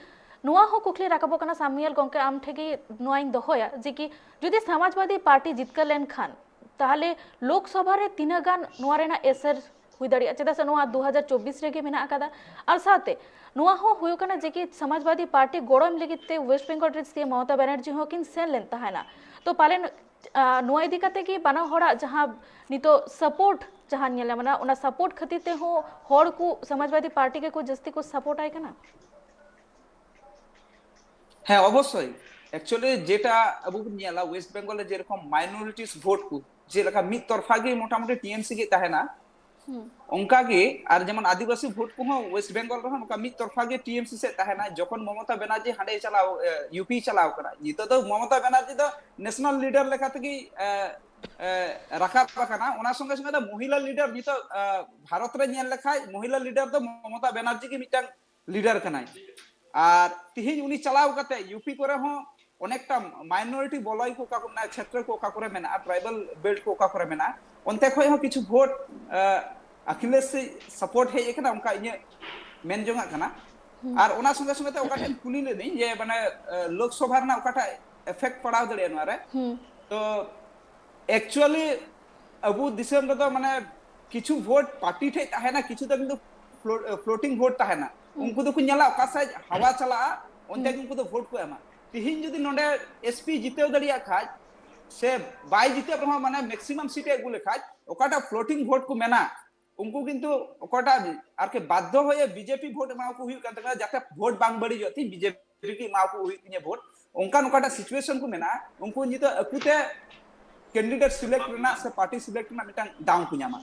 ᱱᱚᱣᱟ ᱦᱚᱸ ᱠᱩᱠᱞᱤ ᱨᱟᱠᱟᱵᱚᱜ ᱠᱟᱱᱟ ᱥᱟᱢᱤᱭᱮᱞ ᱜᱚᱢᱠᱮ, ᱟᱢ ᱴᱷᱮᱱ ᱜᱮ ᱱᱚᱣᱟᱧ ᱫᱚᱦᱚᱭᱟ ᱡᱮ ᱠᱤ ᱡᱩᱫᱤ ᱥᱚᱢᱟᱡᱽᱵᱟᱫᱤ ᱯᱟᱨᱴᱤ ᱡᱤᱛᱠᱟᱹᱨ ᱞᱮᱱᱠᱷᱟᱱ ᱛᱟᱦᱚᱞᱮ ᱞᱳᱠᱥᱚᱵᱷᱟ ᱨᱮ ᱛᱤᱱᱟᱹᱜ ᱜᱟᱱ ᱱᱚᱣᱟ ᱨᱮᱱᱟᱜ ᱮᱥᱮᱨ ᱦᱩᱭ ᱫᱟᱲᱮᱭᱟᱜᱼᱟ, ᱪᱮᱫᱟᱜ ᱥᱮ ᱱᱚᱣᱟ ᱫᱩ ᱦᱟᱡᱟᱨ ᱪᱚᱵᱵᱤᱥ ᱨᱮᱜᱮ ᱢᱮᱱᱟᱜ ᱟᱠᱟᱫᱟ᱾ ᱟᱨ ᱥᱟᱶᱛᱮ ᱱᱚᱣᱟ ᱦᱚᱸ ᱦᱩᱭᱩᱜ ᱠᱟᱱᱟ ᱡᱮ ᱠᱤ ᱥᱚᱢᱟᱡᱽᱵᱟᱫᱤ ᱯᱟᱨᱴᱤ ᱜᱚᱲᱚ ᱮᱢ ᱞᱟᱹᱜᱤᱫ ᱛᱮ ᱳᱭᱮᱥᱴ ᱵᱮᱝᱜᱚᱞ ᱨᱮᱱ ᱥᱤ ᱮᱢ ᱢᱚᱢᱚᱛᱟ ᱵᱟᱱᱟᱨᱡᱤ ᱦᱚᱸ ᱠᱤᱱ ᱥᱮᱱ ᱞᱮᱱ ᱛᱟᱦᱮᱱᱟ᱾ ᱛᱚ ᱯᱟᱞᱮᱱ ᱱᱚᱣᱟ ᱤᱫᱤ ᱠᱟᱛᱮ ᱜᱮ ᱵᱟᱱᱟ ᱦᱚᱲᱟᱜ ᱡᱟᱦᱟᱸ ᱱᱤᱛᱚᱜ ᱥᱟᱯᱳᱨᱴ ᱡᱟᱦᱟᱸ ᱧᱮᱞ ᱧᱟᱢ ᱮᱱᱟ, ᱚᱱᱟ ᱥᱟᱯᱳᱨᱴ ᱠᱷᱟᱹᱛᱤᱨ ᱛᱮᱦᱚᱸ ᱦᱚᱲ ᱠᱚ ᱥᱚᱢᱟᱡᱽᱵᱟᱫᱤ ᱯᱟᱨᱴᱤ ᱜᱮᱠᱚ ᱡᱟᱹᱥᱛᱤ ᱠᱚ ᱥᱟᱯᱳᱨᱴ ᱟᱭ ᱠᱟᱱᱟ᱾ ᱦᱮᱸ, ᱚᱵᱚᱥᱥᱳᱭ᱾ ᱮᱠᱪᱩᱭᱟᱞᱤ ᱡᱮᱴᱟ ᱟᱵᱚ ᱵᱚᱱ ᱧᱮᱞᱟ, ᱳᱭᱮᱥᱴ ᱵᱮᱝᱜᱚᱞ ᱨᱮ ᱡᱮᱨᱚᱠᱚᱢ ᱢᱟᱭᱱᱚᱨᱤᱴᱤᱥ ᱵᱷᱳᱴ ᱠᱚ ᱡᱮᱞᱮᱠᱟ ᱢᱤᱫ ᱛᱚᱨᱯᱷᱟ ᱜᱮ ᱢᱚᱴᱟᱢᱩᱴᱤ ᱴᱤᱮᱢᱥᱤ ᱜᱮ ᱛᱟᱦᱮᱱᱟ, ᱚᱱᱠᱟ ᱜᱮ ᱟᱨ ᱡᱮᱢᱚᱱ ᱟᱹᱫᱤᱵᱟᱹᱥᱤ ᱵᱷᱳᱴ ᱠᱚᱦᱚᱸ ᱳᱭᱮᱥᱴ ᱵᱮᱝᱜᱚᱞ ᱨᱮᱦᱚᱸ ᱱᱚᱝᱠᱟ ᱢᱤᱫ ᱛᱚᱨᱯᱷᱟ ᱜᱮ ᱴᱤᱮᱢᱥᱤ ᱥᱮᱫ ᱛᱟᱦᱮᱱᱟ᱾ ᱡᱚᱠᱷᱚᱱ ᱢᱚᱢᱚᱛᱟ ᱵᱮᱱᱟᱨᱡᱤ ᱦᱟᱸᱰᱮ ᱪᱟᱞᱟᱣ, ᱤᱭᱩᱯᱤ ᱪᱟᱞᱟᱣ ᱠᱟᱱᱟ, ᱱᱤᱛᱚᱜ ᱫᱚ ᱢᱚᱢᱚᱛᱟ ᱵᱮᱱᱟᱨᱡᱤ ᱫᱚ ᱱᱮᱥᱱᱟᱞ ᱞᱤᱰᱟᱨ ᱞᱮᱠᱟ ᱛᱮᱜᱮ ᱨᱟᱠᱟᱵ ᱟᱠᱟᱱᱟ᱾ ᱚᱱᱟ ᱥᱚᱸᱜᱮ ᱥᱚᱸᱜᱮ ᱫᱚ ᱢᱚᱦᱤᱞᱟ ᱞᱤᱰᱟᱨ ᱱᱤᱛᱚᱜ ᱵᱷᱟᱨᱚᱛ ᱨᱮ ᱧᱮᱞ ᱞᱮᱠᱷᱟᱡ ᱢᱚᱦᱤᱞᱟ ᱞᱤᱰᱟᱨ ᱫᱚ ᱢᱚᱢᱚᱛᱟ ᱵᱮᱱᱟᱨᱡᱤ ᱜᱮ ᱢᱤᱫᱴᱟᱝ ᱞᱤᱰᱟᱨ ᱠᱟᱱᱟᱭ᱾ ᱟᱨ ᱛᱤᱦᱤᱧ ᱩᱱᱤ ᱪᱟᱞᱟᱣ ᱠᱟᱛᱮ ᱤᱭᱩᱯᱤ ᱠᱚᱨᱮ ᱦᱚᱸ ᱚᱱᱮᱠᱴᱟ ᱢᱟᱭᱱᱚᱨᱤᱴᱤ ᱵᱚᱞᱚᱭ ᱠᱚ ᱚᱠᱟ ᱠᱚ ᱢᱮᱱᱟᱜᱼᱟ, ᱪᱷᱮᱛᱨᱚ ᱠᱚ ᱚᱠᱟ ᱠᱚᱨᱮ ᱢᱮᱱᱟᱜᱼᱟ, ᱴᱨᱟᱭᱵᱟᱞ ᱵᱮᱞᱴ ᱠᱚ ᱚᱠᱟ ᱠᱚᱨᱮ ᱢᱮᱱᱟᱜᱼᱟ, ᱚᱱᱛᱮ ᱠᱷᱚᱱ ᱦᱚᱸ ᱠᱤᱪᱷᱩ ᱵᱷᱳᱴ ᱟᱠᱷᱤᱞᱮᱥ ᱥᱮᱡ ᱥᱟᱯᱳᱨᱴ ᱦᱮᱡ ᱟᱠᱟᱱᱟ, ᱚᱱᱠᱟ ᱤᱧᱟᱹᱜ ᱢᱮᱱ ᱡᱚᱝᱟᱜ ᱠᱟᱱᱟ᱾ ᱟᱨ ᱚᱱᱟ ᱥᱚᱸᱜᱮ ᱥᱚᱸᱜᱮ ᱛᱮ ᱚᱠᱟᱴᱷᱮᱱ ᱠᱩᱞᱤ ᱞᱮᱫᱤᱧ ᱡᱮ ᱢᱟᱱᱮ ᱞᱳᱠᱥᱚᱵᱷᱟ ᱨᱮᱱᱟᱜ ᱚᱠᱟᱴᱟᱜ ᱮᱯᱷᱮᱠᱴ ᱯᱟᱲᱟᱣ ᱫᱟᱲᱮᱭᱟᱜᱼᱟ ᱱᱚᱣᱟ ᱨᱮ, ᱛᱚ ᱮᱠᱪᱩᱭᱟᱞᱤ ᱟᱵᱚ ᱫᱤᱥᱚᱢ ᱨᱮᱫᱚ ᱢᱟᱱᱮ ᱠᱤᱪᱷᱩ ᱵᱷᱳᱴ ᱯᱟᱨᱴᱤ ᱴᱷᱮᱡ ᱛᱟᱦᱮᱱᱟ, ᱠᱤᱪᱷᱩ ᱫᱚ ᱠᱤᱱᱛᱩ ᱯᱷᱞᱳᱴᱤᱝ ᱵᱷᱳᱴ ᱛᱟᱦᱮᱱᱟ᱾ ᱩᱱᱠᱩ ᱫᱚᱠᱚ ᱧᱮᱞᱟ ᱚᱠᱟ ᱥᱮᱫ ᱦᱟᱣᱟ ᱪᱟᱞᱟᱜᱼᱟ, ᱚᱱᱛᱮ ᱜᱮ ᱩᱱᱠᱩ ᱫᱚ ᱵᱷᱳᱴ ᱠᱚ ᱮᱢᱟ᱾ ᱛᱤᱦᱤᱧ ᱡᱩᱫᱤ ᱱᱚᱰᱮ ᱮᱥᱯᱤ ᱡᱤᱛᱟᱹᱣ ᱫᱟᱲᱮᱭᱟᱜ ᱠᱷᱟᱡ ᱥᱮ ᱵᱟᱭ ᱡᱤᱛᱟᱹᱜ ᱨᱮᱦᱚᱸ, ᱢᱟᱱᱮ ᱢᱮᱠᱥᱤᱢᱟᱢ ᱥᱤᱴ ᱮ ᱟᱹᱜᱩ ᱞᱮᱠᱷᱟᱡ, ᱚᱠᱟᱴᱟᱜ ᱯᱷᱞᱳᱴᱤᱝ ᱵᱷᱳᱴ ᱠᱚ ᱢᱮᱱᱟ, ᱩᱱᱠᱩ ᱠᱤᱱᱛᱩ ᱚᱠᱟᱴᱟᱜ ᱟᱨᱠᱤ ᱵᱟᱫᱽᱫᱷᱚ ᱦᱚᱭᱮ ᱵᱤᱡᱮᱯᱤ ᱵᱷᱳᱴ ᱮᱢᱟ ᱠᱚ ᱦᱩᱭᱩᱜ ᱠᱟᱱ ᱛᱟᱠᱚᱣᱟ, ᱡᱟᱛᱮ ᱵᱷᱳᱴ ᱵᱟᱝ ᱵᱟᱹᱲᱤᱡᱚᱜ ᱛᱤᱧ, ᱵᱤᱡᱮᱯᱤ ᱜᱮ ᱮᱢᱟ ᱠᱚ ᱦᱩᱭᱩᱜ ᱛᱤᱧᱟ ᱵᱷᱳᱴ, ᱚᱱᱠᱟᱱ ᱚᱠᱟᱴᱟᱜ ᱥᱤᱪᱩᱭᱮᱥᱚᱱ ᱠᱚ ᱢᱮᱱᱟᱜᱼᱟ, ᱩᱱᱠᱩ ᱱᱤᱛᱚᱜ ᱟᱠᱚᱛᱮ ᱠᱮᱱᱰᱤᱰᱮᱴ ᱥᱤᱞᱮᱠᱴ ᱨᱮᱱᱟᱜ ᱥᱮ ᱯᱟᱨᱴᱤ ᱥᱤᱞᱮᱠᱴ ᱨᱮᱱᱟᱜ ᱢᱤᱫᱴᱟᱝ ᱫᱟᱣ ᱠᱚ ᱧᱟᱢᱟ᱾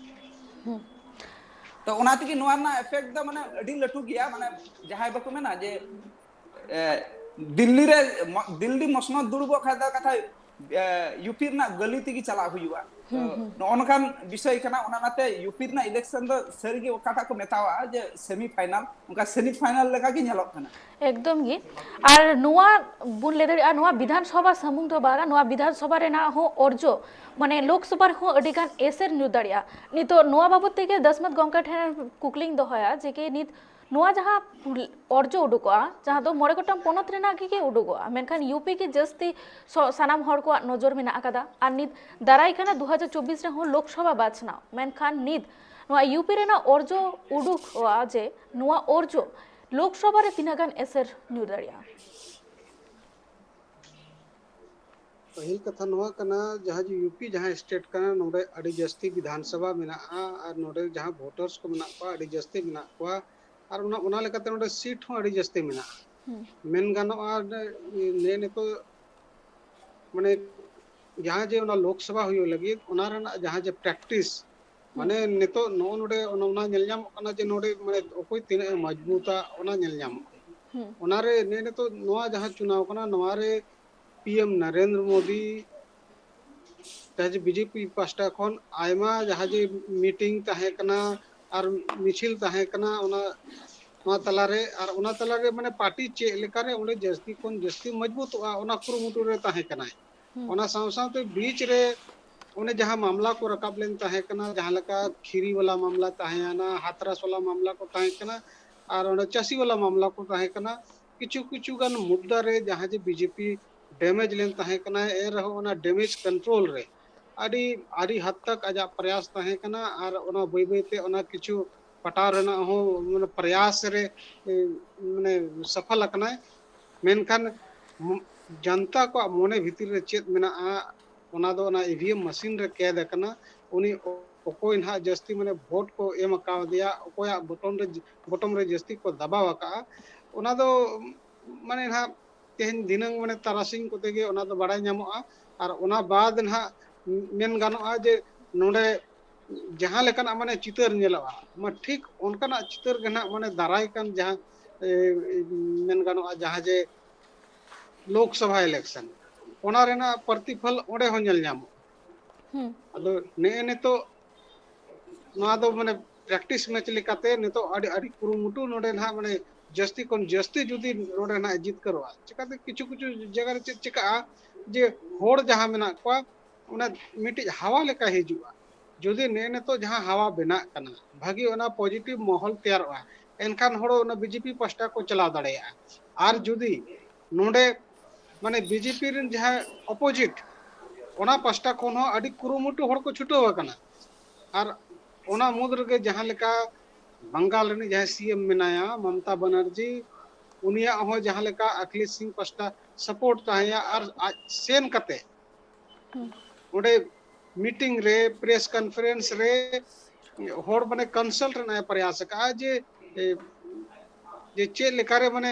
ᱛᱚ ᱚᱱᱟ ᱛᱮᱜᱮ ᱱᱚᱣᱟ ᱨᱮᱱᱟᱜ ᱮᱯᱷᱮᱠᱴ ᱫᱚ ᱢᱟᱱᱮ ᱟᱹᱰᱤ ᱞᱟᱹᱴᱩ ᱜᱮᱭᱟ᱾ ᱢᱟᱱᱮ ᱡᱟᱦᱟᱸᱭ ᱵᱟᱠᱚ ᱢᱮᱱᱟ ᱡᱮ, ᱮ, ᱫᱤᱞᱞᱤ ᱨᱮ ᱢᱚ-, ᱫᱤᱞᱞᱤ ᱢᱚᱥᱱᱚᱛ ᱫᱩᱲᱩᱵᱚᱜ ᱠᱷᱟᱡ ᱫᱚ ᱠᱟᱛᱷᱟ, ᱮ, ᱭᱩᱯᱤ ᱨᱮᱱᱟᱜ ᱜᱟᱹᱞᱤ ᱛᱮᱜᱮ ᱪᱟᱞᱟᱜ ᱦᱩᱭᱩᱜᱼᱟ᱾ ᱛᱚ ᱱᱚᱜᱼᱚ ᱱᱚᱝᱠᱟᱱ ᱵᱤᱥᱚᱭ ᱠᱟᱱᱟ᱾ ᱚᱱᱟ ᱚᱱᱟᱛᱮ ᱭᱩᱯᱤ ᱨᱮᱱᱟᱜ ᱤᱞᱮᱠᱥᱚᱱ ᱫᱚ ᱥᱟᱹᱨᱤᱜᱮ ᱚᱠᱟᱴᱟᱜ ᱠᱚ ᱢᱮᱛᱟᱣᱟᱜᱼᱟ ᱡᱮ ᱥᱮᱢᱤ ᱯᱷᱟᱭᱱᱟᱞ, ᱚᱱᱠᱟ ᱥᱮᱢᱤ ᱯᱷᱟᱭᱱᱟᱞ ᱞᱮᱠᱟ ᱜᱮ ᱧᱮᱞᱚᱜ ᱠᱟᱱᱟ᱾ ᱮᱠᱫᱚᱢ ᱜᱮ᱾ ᱟᱨ ᱱᱚᱣᱟ ᱵᱚᱱ ᱞᱟᱹᱭ ᱫᱟᱲᱮᱭᱟᱜᱼᱟ, ᱱᱚᱣᱟ ᱵᱤᱫᱷᱟᱱ ᱥᱚᱵᱷᱟ ᱥᱩᱢᱩᱝ ᱫᱚ ᱵᱟᱝᱟ, ᱱᱚᱣᱟ ᱵᱤᱫᱷᱟᱱ ᱥᱚᱵᱷᱟ ᱨᱮᱱᱟᱜ ᱦᱚᱸ ᱚᱨᱡᱚ, ᱢᱟᱱᱮ ᱞᱳᱠ ᱥᱚᱵᱷᱟ ᱨᱮᱦᱚᱸ ᱟᱹᱰᱤ ᱜᱟᱱ ᱮᱥᱮᱨ ᱧᱩᱨ ᱫᱟᱲᱮᱭᱟᱜᱼᱟ᱾ ᱱᱤᱛᱚᱜ ᱱᱚᱣᱟ ᱵᱟᱵᱚᱛ ᱛᱮᱜᱮ ᱫᱚᱥᱢᱚᱛ ᱜᱚᱢᱠᱮ ᱴᱷᱮᱱ ᱠᱩᱠᱞᱤᱧ ᱫᱚᱦᱚᱭᱟ ᱡᱮ ᱠᱤ ᱱᱤᱛ ᱱᱚᱣᱟ ᱡᱟᱦᱟᱸ ᱚᱨᱡᱚ ᱩᱰᱩᱠᱚᱜᱼᱟ, ᱡᱟᱦᱟᱸ ᱫᱚ ᱢᱚᱬᱮ ᱜᱚᱴᱟᱝ ᱯᱚᱱᱚᱛ ᱨᱮᱱᱟᱜ ᱜᱮ, ᱜᱮ ᱩᱰᱩᱠᱚᱜᱼᱟ, ᱢᱮᱱᱠᱷᱟᱱ ᱭᱩᱯᱤ ᱜᱮ ᱡᱟᱹᱥᱛᱤ ᱥᱚ-, ᱥᱟᱱᱟᱢ ᱦᱚᱲ ᱠᱚᱣᱟᱜ ᱱᱚᱡᱚᱨ ᱢᱮᱱᱟᱜ ᱟᱠᱟᱫᱟ᱾ ᱟᱨ ᱱᱤᱛ ᱫᱟᱨᱟᱭ ᱠᱟᱱᱟ ᱫᱩ ᱦᱟᱡᱟᱨ ᱪᱚᱵᱵᱤᱥ ᱨᱮᱦᱚᱸ ᱞᱳᱠ ᱥᱚᱵᱷᱟ ᱵᱟᱪᱷᱱᱟᱣ, ᱢᱮᱱᱠᱷᱟᱱ ᱱᱤᱛ ᱱᱚᱣᱟ ᱭᱩᱯᱤ ᱨᱮᱱᱟᱜ ᱚᱨᱡᱚ ᱩᱰᱩᱠᱚᱜᱼᱟ ᱡᱮ ᱱᱚᱣᱟ ᱚᱨᱡᱚ ᱞᱳᱠ ᱥᱚᱵᱷᱟ ᱨᱮ ᱛᱤᱱᱟᱹᱜ ᱜᱟᱱ ᱮᱥᱮᱨ ᱧᱩᱨ ᱫᱟᱲᱮᱭᱟᱜᱼᱟ? ᱯᱟᱹᱦᱤᱞ ᱠᱟᱛᱷᱟ ᱱᱚᱣᱟ ᱠᱟᱱᱟ, ᱡᱟᱦᱟᱸ ᱡᱮ ᱭᱩᱯᱤ ᱡᱟᱦᱟᱸ ᱥᱴᱮᱴ ᱠᱟᱱᱟ, ᱱᱚᱰᱮ ᱟᱹᱰᱤ ᱡᱟᱹᱥᱛᱤ ᱵᱤᱫᱷᱟᱱ ᱥᱚᱵᱷᱟ ᱢᱮᱱᱟᱜᱼᱟ ᱟᱨ ᱱᱚᱰᱮ ᱡᱟᱦᱟᱸ ᱵᱷᱳᱴᱟᱨᱥ ᱠᱚ ᱢᱮᱱᱟᱜ ᱠᱚᱣᱟ, ᱟᱹᱰᱤ ᱡᱟᱹᱥᱛᱤ ᱢᱮᱱᱟᱜ ᱠᱚᱣᱟ᱾ ᱟᱨ ᱚᱱᱟ, ᱚᱱᱟ ᱞᱮᱠᱟᱛᱮ ᱱᱚᱰᱮ ᱥᱤᱴ ᱦᱚᱸ ᱟᱹᱰᱤ ᱡᱟᱹᱥᱛᱤ ᱢᱮᱱᱟᱜᱼᱟ᱾ ᱢᱮᱱ ᱜᱟᱱᱚᱜᱼᱟ, ᱱᱮ-, ᱱᱤᱛᱚᱜ ᱢᱟᱱᱮ ᱡᱟᱦᱟᱸ ᱡᱮ ᱚᱱᱟ ᱞᱳᱠᱥᱚᱵᱷᱟ ᱦᱩᱭᱩᱜ ᱞᱟᱹᱜᱤᱫ, ᱚᱱᱟ ᱨᱮᱱᱟᱜ ᱡᱟᱦᱟᱸ ᱡᱮ ᱯᱨᱮᱠᱴᱤᱥ, ᱢᱟᱱᱮ ᱱᱤᱛᱚᱜ ᱱᱚᱜᱼᱚ ᱱᱚᱰᱮ ᱚᱱᱟ, ᱚᱱᱟ ᱧᱮᱞ ᱧᱟᱢᱚᱜ ᱠᱟᱱᱟ ᱡᱮ ᱱᱚᱰᱮ ᱢᱟᱱᱮ ᱚᱠᱚᱭ ᱛᱤᱱᱟᱹᱜ ᱮ ᱢᱚᱡᱽᱵᱩᱛᱟ, ᱚᱱᱟ ᱧᱮᱞ ᱧᱟᱢᱚᱜ ᱠᱟᱱᱟ᱾ ᱚᱱᱟᱨᱮ ᱱᱮ-, ᱱᱤᱛᱚᱜ ᱱᱚᱣᱟ ᱡᱟᱦᱟᱸ ᱪᱩᱱᱟᱣ ᱠᱟᱱᱟ, ᱱᱚᱣᱟᱨᱮ ᱯᱤ ᱮᱢ ᱱᱚᱨᱮᱱᱫᱨᱚ ᱢᱳᱫᱤ, ᱡᱟᱦᱟᱸ ᱡᱮ ᱵᱤᱡᱮᱯᱤ ᱯᱟᱦᱴᱟ ᱠᱷᱚᱱ ᱟᱭᱢᱟ ᱡᱟᱦᱟᱸ ᱡᱮ ᱢᱤᱴᱤᱝ ᱛᱟᱦᱮᱸ ᱠᱟᱱᱟ ᱟᱨ ᱢᱤᱪᱷᱤᱞ ᱛᱟᱦᱮᱸ ᱠᱟᱱᱟ, ᱚᱱᱟ, ᱱᱚᱣᱟ ᱛᱟᱞᱟᱨᱮ, ᱟᱨ ᱚᱱᱟ ᱛᱟᱞᱟᱨᱮ ᱢᱟᱱᱮ ᱯᱟᱨᱴᱤ ᱪᱮᱫ ᱞᱮᱠᱟᱨᱮ ᱚᱸᱰᱮ ᱡᱟᱹᱥᱛᱤ ᱠᱷᱚᱱ ᱡᱟᱹᱥᱛᱤ ᱢᱚᱡᱽᱵᱩᱛᱚᱜᱼᱟ, ᱚᱱᱟ ᱠᱩᱨᱩᱢᱩᱴᱩ ᱨᱮ ᱛᱟᱦᱮᱸ ᱠᱟᱱᱟᱭ᱾ ᱚᱱᱟ ᱥᱟᱶ ᱥᱟᱶᱛᱮ ᱵᱤᱪ ᱨᱮ ᱚᱱᱮ ᱡᱟᱦᱟᱸ ᱢᱟᱢᱞᱟ ᱠᱚ ᱨᱟᱠᱟᱵ ᱞᱮᱱ ᱛᱟᱦᱮᱸ ᱠᱟᱱᱟ, ᱡᱟᱦᱟᱸ ᱞᱮᱠᱟ ᱠᱷᱤᱨᱤ ᱵᱟᱞᱟ ᱢᱟᱢᱞᱟ ᱛᱟᱦᱮᱸᱭᱟᱱᱟ, ᱦᱟᱛᱨᱟᱥ ᱵᱟᱞᱟ ᱢᱟᱢᱞᱟ ᱠᱚ ᱛᱟᱦᱮᱸ ᱠᱟᱱᱟ, ᱟᱨ ᱚᱸᱰᱮ ᱪᱟᱹᱥᱤ ᱵᱟᱞᱟ ᱢᱟᱢᱞᱟ ᱠᱚ ᱛᱟᱦᱮᱸ ᱠᱟᱱᱟ, ᱠᱤᱪᱷᱩ ᱠᱤᱪᱷᱩ ᱜᱟᱱ ᱢᱩᱫᱽᱫᱟ ᱨᱮ ᱡᱟᱦᱟᱸ ᱡᱮ ᱵᱤᱡᱮᱯᱤ ᱰᱮᱢᱮᱡᱽ ᱞᱮᱱ ᱛᱟᱦᱮᱸ ᱠᱟᱱᱟ, ᱮᱱ ᱨᱮᱦᱚᱸ ᱚᱱᱟ ᱰᱮᱢᱮᱡᱽ ᱠᱚᱱᱴᱨᱳᱞ ᱨᱮ ᱟᱹᱰᱤ, ᱟᱹᱰᱤ ᱦᱟᱫ ᱛᱚᱠ ᱟᱡᱟᱜ ᱯᱨᱚᱭᱟᱥ ᱛᱟᱦᱮᱸ ᱠᱟᱱᱟ, ᱟᱨ ᱚᱱᱟ ᱵᱟᱹᱭ ᱵᱟᱹᱭ ᱛᱮ ᱚᱱᱟ ᱠᱤᱪᱷᱩ ᱯᱟᱴᱟᱣ ᱨᱮᱱᱟᱜ ᱦᱚᱸ ᱢᱟᱱᱮ ᱯᱨᱚᱭᱟᱥ ᱨᱮ, ᱮ, ᱢᱟᱱᱮ ᱥᱚᱯᱷᱚᱞ ᱟᱠᱟᱱᱟᱭ᱾ ᱢᱮᱱᱠᱷᱟᱱ ᱢᱚ-, ᱡᱚᱱᱛᱟ ᱠᱚᱣᱟᱜ ᱢᱚᱱᱮ ᱵᱷᱤᱛᱤᱨ ᱨᱮ ᱪᱮᱫ ᱢᱮᱱᱟᱜᱼᱟ, ᱚᱱᱟ ᱫᱚ ᱚᱱᱟ ᱤ ᱵᱷᱤ ᱮᱢ ᱢᱮᱥᱤᱱ ᱨᱮ ᱠᱮᱫ ᱟᱠᱟᱱᱟ᱾ ᱩᱱᱤ ᱚᱠᱚᱭ ᱱᱟᱦᱟᱜ ᱡᱟᱹᱥᱛᱤ ᱢᱟᱱᱮ ᱵᱷᱳᱴ ᱠᱚ ᱮᱢ ᱟᱠᱟᱣᱫᱮᱭᱟ, ᱚᱠᱚᱭᱟᱜ ᱵᱚᱴᱚᱢ ᱨᱮ, ᱵᱚᱴᱚᱢ ᱨᱮ ᱡᱟᱹᱥᱛᱤ ᱠᱚ ᱫᱟᱵᱟᱣ ᱟᱠᱟᱜᱼᱟ, ᱚᱱᱟ ᱫᱚ ᱢᱟᱱᱮ ᱱᱟᱦᱟᱜ ᱛᱮᱦᱮᱧ ᱫᱷᱤᱱᱟᱹᱝ ᱢᱟᱱᱮ ᱛᱟᱨᱟᱥᱤᱧ ᱠᱚᱛᱮ ᱜᱮ ᱚᱱᱟ ᱫᱚ ᱵᱟᱲᱟᱭ ᱧᱟᱢᱚᱜᱼᱟ᱾ ᱟᱨ ᱚᱱᱟ ᱵᱟᱫ ᱱᱟᱦᱟᱜ ᱢᱮᱱ ᱜᱟᱱᱚᱜᱼᱟ ᱡᱮ ᱱᱚᱰᱮ ᱡᱟᱦᱟᱸ ᱞᱮᱠᱟᱱᱟᱜ ᱢᱟᱱᱮ ᱪᱤᱛᱟᱹᱨ ᱧᱮᱞᱚᱜᱼᱟ, ᱢᱟ ᱴᱷᱤᱠ ᱚᱱᱠᱟᱱᱟᱜ ᱪᱤᱛᱟᱹᱨ ᱜᱮ ᱱᱟᱦᱟᱜ ᱢᱟᱱᱮ ᱫᱟᱨᱟᱭ ᱠᱟᱱ ᱡᱟᱦᱟᱸ, ᱮ, ᱢᱮᱱ ᱜᱟᱱᱚᱜᱼᱟ ᱡᱟᱦᱟᱸ ᱡᱮ ᱞᱳᱠᱥᱚᱵᱷᱟ ᱤᱞᱮᱠᱥᱚᱱ, ᱚᱱᱟ ᱨᱮᱱᱟᱜ ᱯᱨᱚᱛᱤᱯᱷᱚᱞ ᱚᱸᱰᱮ ᱦᱚᱸ ᱧᱮᱞ ᱧᱟᱢᱚᱜᱼᱟ᱾ ᱦᱩᱸ᱾ ᱟᱫᱚ ᱱᱮᱜᱼᱮ ᱱᱤᱛᱚᱜ ᱱᱚᱣᱟ ᱫᱚ ᱢᱟᱱᱮ ᱯᱨᱮᱠᱴᱤᱥ ᱢᱮᱪ ᱞᱮᱠᱟᱛᱮ ᱱᱤᱛᱚᱜ ᱟᱹᱰᱤ, ᱟᱹᱰᱤ ᱠᱩᱨᱩᱢᱩᱴᱩ ᱱᱚᱰᱮ ᱱᱟᱦᱟᱜ ᱢᱟᱱᱮ ᱡᱟᱹᱥᱛᱤ ᱠᱷᱚᱱ ᱡᱟᱹᱥᱛᱤ ᱡᱩᱫᱤ ᱱᱚᱰᱮ ᱱᱟᱦᱟᱜ ᱡᱤᱛᱠᱟᱹᱨᱚᱜᱼᱟ, ᱪᱤᱠᱟᱹᱛᱮ ᱠᱤᱪᱷᱩ, ᱠᱤᱪᱷᱩ ᱡᱟᱭᱜᱟ ᱨᱮ ᱪᱮᱫ ᱪᱤᱠᱟᱹᱜᱼᱟ ᱡᱮ ᱦᱚᱲ ᱡᱟᱦᱟᱸ ᱢᱮᱱᱟᱜ ᱠᱚᱣᱟ, ᱚᱱᱟ ᱢᱤᱫᱴᱤᱡ ᱦᱟᱣᱟ ᱞᱮᱠᱟ ᱦᱤᱡᱩᱜᱼᱟ᱾ ᱡᱩᱫᱤ ᱱᱮᱜᱼᱮ ᱱᱤᱛᱚᱜ ᱡᱟᱦᱟᱸ ᱦᱟᱣᱟ ᱵᱮᱱᱟᱜ ᱠᱟᱱᱟ, ᱵᱷᱟᱹᱜᱤ ᱚᱱᱟ ᱯᱚᱡᱤᱴᱤᱵᱷ ᱢᱚᱦᱚᱞ ᱛᱮᱭᱟᱨᱚᱜᱼᱟ, ᱮᱱᱠᱷᱟᱱ ᱦᱚᱲ ᱚᱱᱟ ᱵᱤᱡᱮᱯᱤ ᱯᱟᱥᱴᱟ ᱠᱚ ᱪᱟᱞᱟᱣ ᱫᱟᱲᱮᱭᱟᱜᱼᱟ᱾ ᱟᱨ ᱡᱩᱫᱤ ᱱᱚᱰᱮ ᱢᱟᱱᱮ ᱵᱤᱡᱮᱯᱤ ᱨᱮᱱ ᱡᱟᱦᱟᱸᱭ ᱚᱯᱳᱡᱤᱴ, ᱚᱱᱟ ᱯᱟᱥᱴᱟ ᱠᱷᱚᱱ ᱦᱚᱸ ᱟᱹᱰᱤ ᱠᱩᱨᱩᱢᱩᱴᱩ ᱦᱚᱲ ᱠᱚ ᱪᱷᱩᱴᱟᱹᱣ ᱟᱠᱟᱱᱟ᱾ ᱟᱨ ᱚᱱᱟ ᱢᱩᱫᱽ ᱨᱮᱜᱮ ᱡᱟᱦᱟᱸ ᱞᱮᱠᱟ ᱵᱟᱝᱜᱟᱞ ᱨᱤᱱᱤᱡ ᱡᱟᱦᱟᱸᱭ ᱥᱤ ᱮᱢ ᱢᱮᱱᱟᱭᱟ, ᱢᱚᱢᱚᱛᱟ ᱵᱟᱱᱟᱨᱡᱤ, ᱩᱱᱤᱭᱟᱜ ᱦᱚᱸ ᱡᱟᱦᱟᱸ ᱞᱮᱠᱟ ᱟᱠᱷᱤᱞᱮᱥ ᱥᱤᱝ ᱯᱟᱥᱴᱟ ᱥᱟᱯᱳᱨᱴ ᱛᱟᱦᱮᱸᱭᱟ ᱟᱨ ᱟᱡ ᱥᱮᱱ ᱠᱟᱛᱮ ᱦᱩᱸ᱾ ᱚᱸᱰᱮ ᱢᱤᱴᱤᱝ ᱨᱮ, ᱯᱨᱮᱥ ᱠᱚᱱᱯᱷᱟᱨᱮᱱᱥ ᱨᱮ ᱦᱚᱲ ᱢᱟᱱᱮ ᱠᱚᱱᱥᱟᱞᱴ ᱨᱮᱱᱟᱜ ᱮ ᱯᱨᱚᱭᱟᱥ ᱟᱠᱟᱫᱼᱟ ᱡᱮ, ᱮ, ᱡᱮ ᱪᱮᱫ ᱞᱮᱠᱟᱨᱮ ᱢᱟᱱᱮ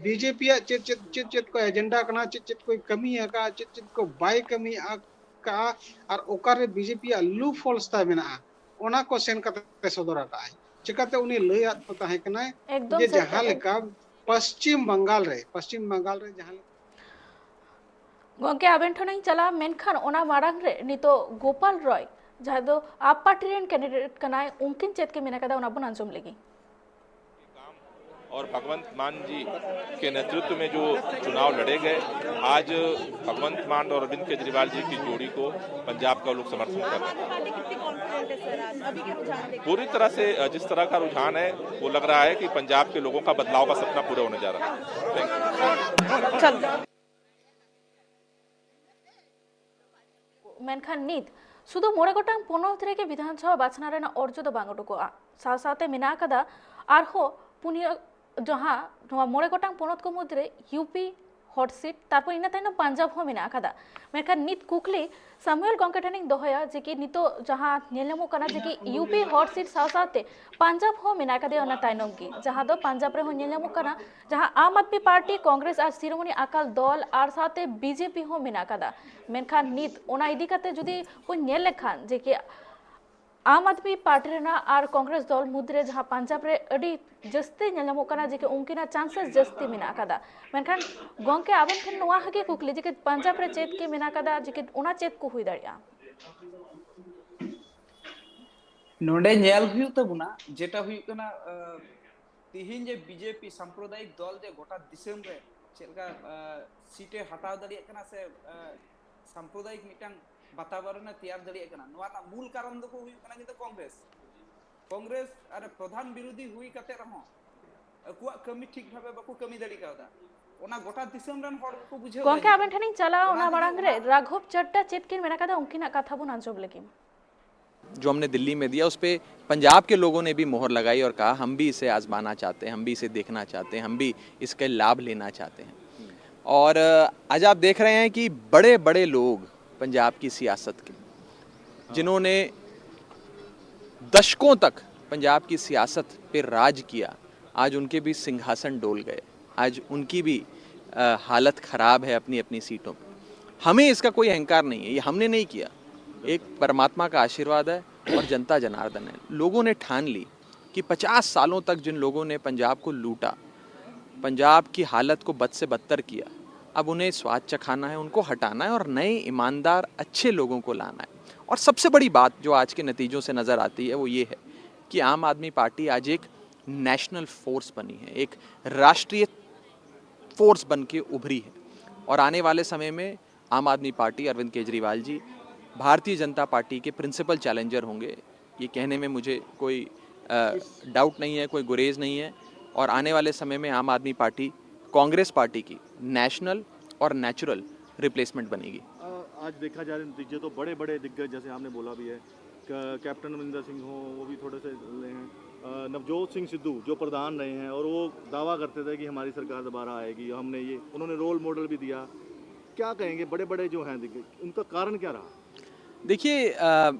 ᱵᱤᱡᱮᱯᱤᱭᱟᱜ ᱪᱮᱫ, ᱪᱮᱫ, ᱪᱮᱫ, ᱪᱮᱫ ᱠᱚ ᱮᱡᱮᱱᱰᱟ ᱠᱟᱱᱟ, ᱪᱮᱫ, ᱪᱮᱫ ᱠᱚᱭ ᱠᱟᱹᱢᱤ ᱟᱠᱟᱫᱼᱟ, ᱪᱮᱫ, ᱪᱮᱫ ᱠᱚ ᱵᱟᱭ ᱠᱟᱹᱢᱤ ᱟᱠᱟᱫᱼᱟ, ᱟᱨ ᱚᱠᱟᱨᱮ ᱵᱤᱡᱮᱯᱤᱭᱟᱜ ᱞᱩᱯ ᱦᱳᱞᱥ ᱛᱟᱭ ᱢᱮᱱᱟᱜᱼᱟ, ᱚᱱᱟ ᱠᱚ ᱥᱮᱱ ᱠᱟᱛᱮ ᱥᱚᱫᱚᱨ ᱟᱠᱟᱫᱼᱟᱭ᱾ ᱪᱤᱠᱟᱹᱛᱮ ᱩᱱᱤ ᱞᱟᱹᱭᱟᱫ ᱠᱚ ᱛᱟᱦᱮᱸ ᱠᱟᱱᱟᱭ ᱮᱠᱫᱚᱢ ᱡᱮ ᱥᱟᱹᱨᱤ ᱡᱟᱦᱟᱸ ᱠᱟᱛᱷᱟ᱾ ᱞᱮᱠᱟ ᱯᱚᱥᱪᱤᱢ ᱵᱟᱝᱜᱟᱞ ᱨᱮ, ᱯᱚᱥᱪᱤᱢ ᱵᱟᱝᱜᱟᱞ ᱨᱮ ᱡᱟᱦᱟᱸ ᱞᱮᱠᱟ ᱜᱚᱢᱠᱮ, ᱟᱵᱮᱱ ᱴᱷᱮᱱᱤᱧ ᱪᱟᱞᱟᱜᱼᱟ, ᱢᱮᱱᱠᱷᱟᱱ ᱚᱱᱟ ᱢᱟᱲᱟᱝ ᱨᱮ ᱱᱤᱛᱚᱜ ᱜᱳᱯᱟᱞ ᱨᱚᱭ, ᱡᱟᱦᱟᱸᱭ ᱫᱚ ᱟᱯ ᱯᱟᱨᱴᱤ ᱨᱮᱱ ᱠᱮᱱᱰᱤᱰᱮᱴ ᱠᱟᱱᱟᱭ, ᱩᱱᱠᱤᱱ ᱪᱮᱫ ᱠᱤᱱ ᱢᱮᱱ ᱟᱠᱟᱫᱟ, ᱚᱱᱟ ᱵᱚᱱ ᱟᱸᱡᱚᱢ ᱞᱮᱜᱮ᱾ और भगवंत मान जी के नेतृत्व में जो चुनाव लड़े गए, आज भगवंत मान और अरविंद केजरीवाल जी की जोड़ी को पंजाब का लोग समर्थन कर रहे हैं। पूरी तरह से, अ, जिस तरह का रुझान है, वो लग रहा है कि पंजाब के लोगों का बदलाव का सपना पूरा होने जा रहा है। Thank you। चल। ᱢᱮᱱᱠᱷᱟᱱ ᱱᱤᱛ ᱥᱩᱫᱷᱩ ᱢᱚᱬᱮ ᱜᱚᱴᱟᱝ ᱯᱚᱱᱚᱛ ᱨᱮᱜᱮ ᱵᱤᱫᱷᱟᱱ ᱥᱚᱵᱷᱟ ᱵᱟᱪᱷᱱᱟᱣ ᱨᱮᱱᱟᱜ ᱚᱨᱡᱚ ᱫᱚ ᱵᱟᱝ ᱩᱰᱩᱠᱚᱜᱼᱟ᱾ ᱥᱟᱶ ᱥᱟᱶᱛᱮ ᱢᱮᱱᱟᱜ ᱟᱠᱟᱫᱟ ᱟᱨᱦᱚᱸ ᱯᱩᱱᱭᱟᱹ ᱡᱟᱦᱟᱸ ᱱᱚᱣᱟ ᱢᱚᱬᱮ ᱜᱚᱴᱟᱝ ᱯᱚᱱᱚᱛ ᱠᱚ ᱢᱩᱫᱽᱨᱮ ᱭᱩ ᱯᱤ, ᱦᱚᱴ ᱥᱤᱴ, ᱛᱟᱨᱯᱚᱨ ᱤᱱᱟᱹ ᱛᱟᱭᱱᱚᱢ ᱯᱟᱧᱡᱟᱵᱽ ᱦᱚᱸ ᱢᱮᱱᱟᱜ ᱟᱠᱟᱫᱟ᱾ ᱢᱮᱱᱠᱷᱟᱱ ᱱᱤᱛ ᱠᱩᱠᱞᱤ ᱥᱟᱢᱩᱭᱮᱞ ᱜᱚᱢᱠᱮ ᱴᱷᱮᱱᱤᱧ ᱫᱚᱦᱚᱭᱟ ᱡᱮ ᱠᱤ ᱱᱤᱛᱚᱜ ᱡᱟᱦᱟᱸ ᱧᱮᱞ ᱧᱟᱢᱚᱜ ᱠᱟᱱᱟ ᱡᱮ ᱠᱤ ᱤᱭᱩ ᱯᱤ ᱦᱚᱴ ᱥᱤᱴ ᱥᱟᱶ ᱥᱟᱶᱛᱮ ᱯᱟᱧᱡᱟᱵᱽ ᱦᱚᱸ ᱢᱮᱱᱟᱜ ᱟᱠᱟᱫᱮᱭᱟ ᱚᱱᱟ ᱛᱟᱭᱱᱚᱢ ᱜᱮ, ᱡᱟᱦᱟᱸ ᱫᱚ ᱯᱟᱧᱡᱟᱵᱽ ᱨᱮᱦᱚᱸ ᱧᱮᱞ ᱧᱟᱢᱚᱜ ᱠᱟᱱᱟ ᱡᱟᱦᱟᱸ ᱟᱢ ᱟᱫᱢᱤ ᱯᱟᱨᱴᱤ, ᱠᱚᱝᱜᱨᱮᱥ ᱟᱨ ᱥᱤᱨᱳᱢᱚᱱᱤ ᱟᱠᱟᱞ ᱫᱚᱞ ᱟᱨ ᱥᱟᱶᱛᱮ ᱵᱤ ᱡᱮ ᱯᱤ ᱦᱚᱸ ᱢᱮᱱᱟᱜ ᱟᱠᱟᱫᱟ᱾ ᱢᱮᱱᱠᱷᱟᱱ ᱱᱤᱛ ᱚᱱᱟ ᱤᱫᱤ ᱠᱟᱛᱮ ᱡᱩᱫᱤ ᱵᱚᱱ ᱧᱮᱞ ᱞᱮᱠᱷᱟᱱ ᱡᱮ ᱠᱤ ᱟᱢ ᱟᱫᱢᱤ ᱯᱟᱨᱴᱤ ᱨᱮᱱᱟᱜ ᱟᱨ ᱠᱚᱝᱜᱨᱮᱥ ᱫᱚᱞ ᱢᱩᱫᱽᱨᱮ ᱡᱟᱦᱟᱸ ᱯᱟᱧᱡᱟᱵᱽ ᱨᱮ ᱟᱹᱰᱤ ᱡᱟᱹᱥᱛᱤ ᱧᱮᱞ ᱧᱟᱢᱚᱜ ᱠᱟᱱᱟ ᱡᱮ ᱠᱤ ᱩᱱᱠᱤᱱᱟᱜ ᱪᱟᱱᱥᱮᱥ ᱡᱟᱹᱥᱛᱤ ᱢᱮᱱᱟᱜ ᱟᱠᱟᱫᱟ᱾ ᱢᱮᱱᱠᱷᱟᱱ ᱜᱚᱢᱠᱮ, ᱟᱵᱮᱱ ᱴᱷᱮᱱ ᱱᱚᱣᱟ ᱜᱮ ᱠᱩᱠᱞᱤ ᱡᱮ ᱠᱤ ᱯᱟᱧᱡᱟᱵᱽ ᱨᱮ ᱪᱮᱫ ᱠᱤ ᱢᱮᱱᱟᱜ ᱟᱠᱟᱫᱟ, ᱡᱮ ᱠᱤ ᱚᱱᱟ ᱪᱮᱫ ᱠᱚ ᱦᱩᱭ ᱫᱟᱲᱮᱭᱟᱜᱼᱟ? ᱱᱚᱰᱮ ᱧᱮᱞ ᱦᱩᱭᱩᱜ ᱛᱟᱵᱚᱱᱟ, ᱡᱮᱴᱟ ᱦᱩᱭᱩᱜ ᱠᱟᱱᱟ, ᱟᱸ, ᱛᱤᱦᱤᱧ ᱡᱮ ᱵᱤᱡᱮᱯᱤ ᱥᱟᱢᱯᱨᱚᱫᱟᱭᱤᱠ ᱫᱚᱞ ᱡᱮ ᱜᱚᱴᱟ ᱫᱤᱥᱚᱢ ᱨᱮ ᱪᱮᱫ ᱞᱮᱠᱟ, ᱟᱸ, ᱥᱤᱴ ᱮ ᱦᱟᱛᱟᱣ ᱫᱟᱲᱮᱭᱟᱜ ᱠᱟᱱᱟ ᱥᱮ, ᱟᱸ, ᱥᱟᱢᱯᱨᱚᱫᱟᱭᱤᱠ ᱢᱤᱫᱴᱟᱝ ᱵᱟᱛᱟᱵᱚᱨᱚᱱ ᱮ ᱛᱮᱭᱟᱨ ᱫᱟᱲᱮᱭᱟᱜ ᱠᱟᱱᱟ, ᱱᱚᱣᱟ ᱨᱮᱱᱟᱜ ᱢᱩᱞ ᱠᱟᱨᱚᱱ ᱫᱚᱠᱚ ᱦᱩᱭᱩᱜ ᱠᱟᱱᱟ ᱠᱤᱱᱛᱩ ᱠᱚᱝᱜᱨᱮᱥ᱾ ᱠᱚᱝᱜᱨᱮᱥ ᱟᱨ ᱯᱨᱚᱫᱷᱟᱱ ᱵᱤᱨᱳᱫᱷᱤ ᱦᱩᱭ ᱠᱟᱛᱮ ᱨᱮᱦᱚᱸ ᱟᱠᱚᱣᱟᱜ ᱠᱟᱹᱢᱤ ᱴᱷᱤᱠ ᱵᱷᱟᱵᱮ ᱵᱟᱠᱚ ᱠᱟᱹᱢᱤ ᱫᱟᱲᱮ ᱠᱟᱣᱫᱟ᱾ ᱚᱱᱟ ᱜᱚᱴᱟ ᱫᱤᱥᱚᱢ ᱨᱮᱱ ᱦᱚᱲ ᱠᱚ ᱵᱩᱡᱷᱟᱹᱣ ᱜᱚᱢᱠᱮ, ᱫᱟ᱾ ᱟᱵᱮᱱ ᱴᱷᱮᱱᱤᱧ ᱪᱟᱞᱟᱜᱼᱟ, ᱚᱱᱟ ᱢᱟᱲᱟᱝ ᱨᱮ ᱨᱟᱜᱷᱚᱵ ᱪᱟᱰᱰᱟ ᱪᱮᱫ ᱠᱤᱱ ᱢᱮᱱ ᱟᱠᱟᱫᱟ, ᱩᱱᱠᱤᱱᱟᱜ ᱠᱟᱛᱷᱟ ᱵᱚᱱ ᱟᱸᱡᱚᱢ ᱞᱮᱜᱮ᱾ जो हमने दिल्ली में दिया, उस पे पंजाब के लोगों ने भी मोहर लगाई और कहा, हम भी इसे आजमाना चाहते हैं, हम भी इसे देखना चाहते हैं, हम भी इसके लाभ लेना चाहते हैं। और आज आप देख रहे हैं कि बड़े बड़े लोग पंजाब की सियासत के, जिन्होंने दशकों तक पंजाब की सियासत पे राज किया, आज उनके भी सिंहासन डोल गए। आज उनकी भी हालत खराब है अपनी अपनी सीटों पर। हमें इसका कोई अहंकार नहीं है, ये हमने नहीं किया, एक परमात्मा का आशीर्वाद है और जनता जनार्दन है। लोगों ने ठान ली कि पचास सालों तक जिन लोगों ने पंजाब को लूटा, पंजाब की हालत को बद से बदतर किया, अब उन्हें स्वाद चखाना है, उनको हटाना है और नए ईमानदार अच्छे लोगों को लाना है। और सबसे बड़ी बात जो आज के नतीजों से नज़र आती है वो ये है कि आम आदमी पार्टी आज एक नेशनल फोर्स बनी है, एक राष्ट्रीय फोर्स बन के उभरी है। और आने वाले समय में आम आदमी पार्टी, अरविंद केजरीवाल जी भारतीय जनता पार्टी के प्रिंसिपल चैलेंजर होंगे, ये कहने में मुझे कोई डाउट नहीं है, कोई गुरेज नहीं है। और आने वाले समय में आम आदमी पार्टी कांग्रेस पार्टी की नेशनल और नेचुरल रिप्लेसमेंट बनेगी। आज देखा जाए नतीजे तो बड़े बड़े दिग्गज, जैसे आपने बोला भी है, कैप्टन अमरिंदर सिंह हो, वो भी थोड़े से ले हैं, अ, नवजोत सिंह सिद्धू जो प्रधान रहे हैं और वो दावा करते थे कि हमारी सरकार दोबारा आएगी, हमने ये, उन्होंने रोल मॉडल भी दिया। क्या कहेंगे, बड़े बड़े जो हैं दिग्गज, उनका कारण क्या रहा? देखिए, अ,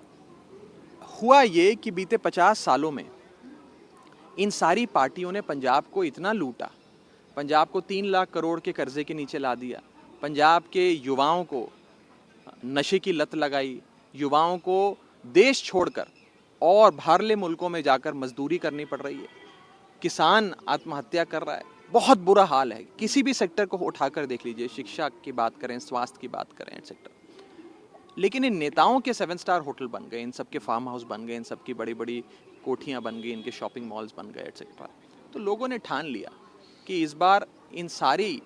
हुआ ये कि बीते पचास सालों में इन सारी पार्टियों ने पंजाब को इतना लूटा, पंजाब को तीन लाख करोड़ के कर्जे के नीचे ला दिया, पंजाब के युवाओं को नशे की लत लगाई, युवाओं को देश छोड़कर और बाहरले मुल्कों में जाकर मजदूरी करनी पड़ रही है, किसान आत्महत्या कर रहा है। बहुत बुरा हाल है। किसी भी सेक्टर को उठाकर देख लीजिए, शिक्षा की बात करें, स्वास्थ्य की बात करें, एटसेट्रा। लेकिन इन नेताओं के सेवन स्टार होटल बन गए, इन सबके फार्म हाउस बन गए, इन सबकी बड़ी बड़ी कोठियाँ बन गई, इनके शॉपिंग मॉल्स बन गए, एटसेट्रा। तो लोगों ने ठान लिया कि इस बार इन सारी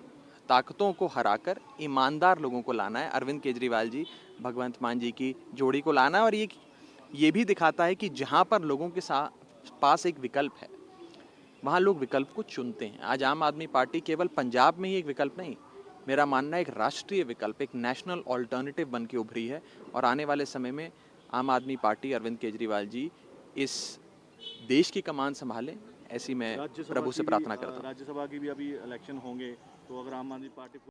ताकतों को हराकर ईमानदार लोगों को लाना है। अरविंद केजरीवाल जी, भगवंत मान जी की जोड़ी को लाना है। और ये ये भी दिखाता है कि जहाँ पर लोगों के सा- पास एक विकल्प है, वहाँ लोग विकल्प को चुनते हैं। आज आम आदमी पार्टी केवल पंजाब में ही एक विकल्प नहीं, मेरा मानना है एक राष्ट्रीय विकल्प, एक नेशनल ऑल्टरनेटिव बन के उभरी है। और आने वाले समय में आम आदमी पार्टी, अरविंद केजरीवाल जी इस देश की कमान संभालें, ऐसी मैं राज्यसभा प्रभु से की भी, प्रार्थना अ, करता हूँ। राज्यसभा की भी अभी इलेक्शन होंगे, तो अगर आम आदमी पार्टी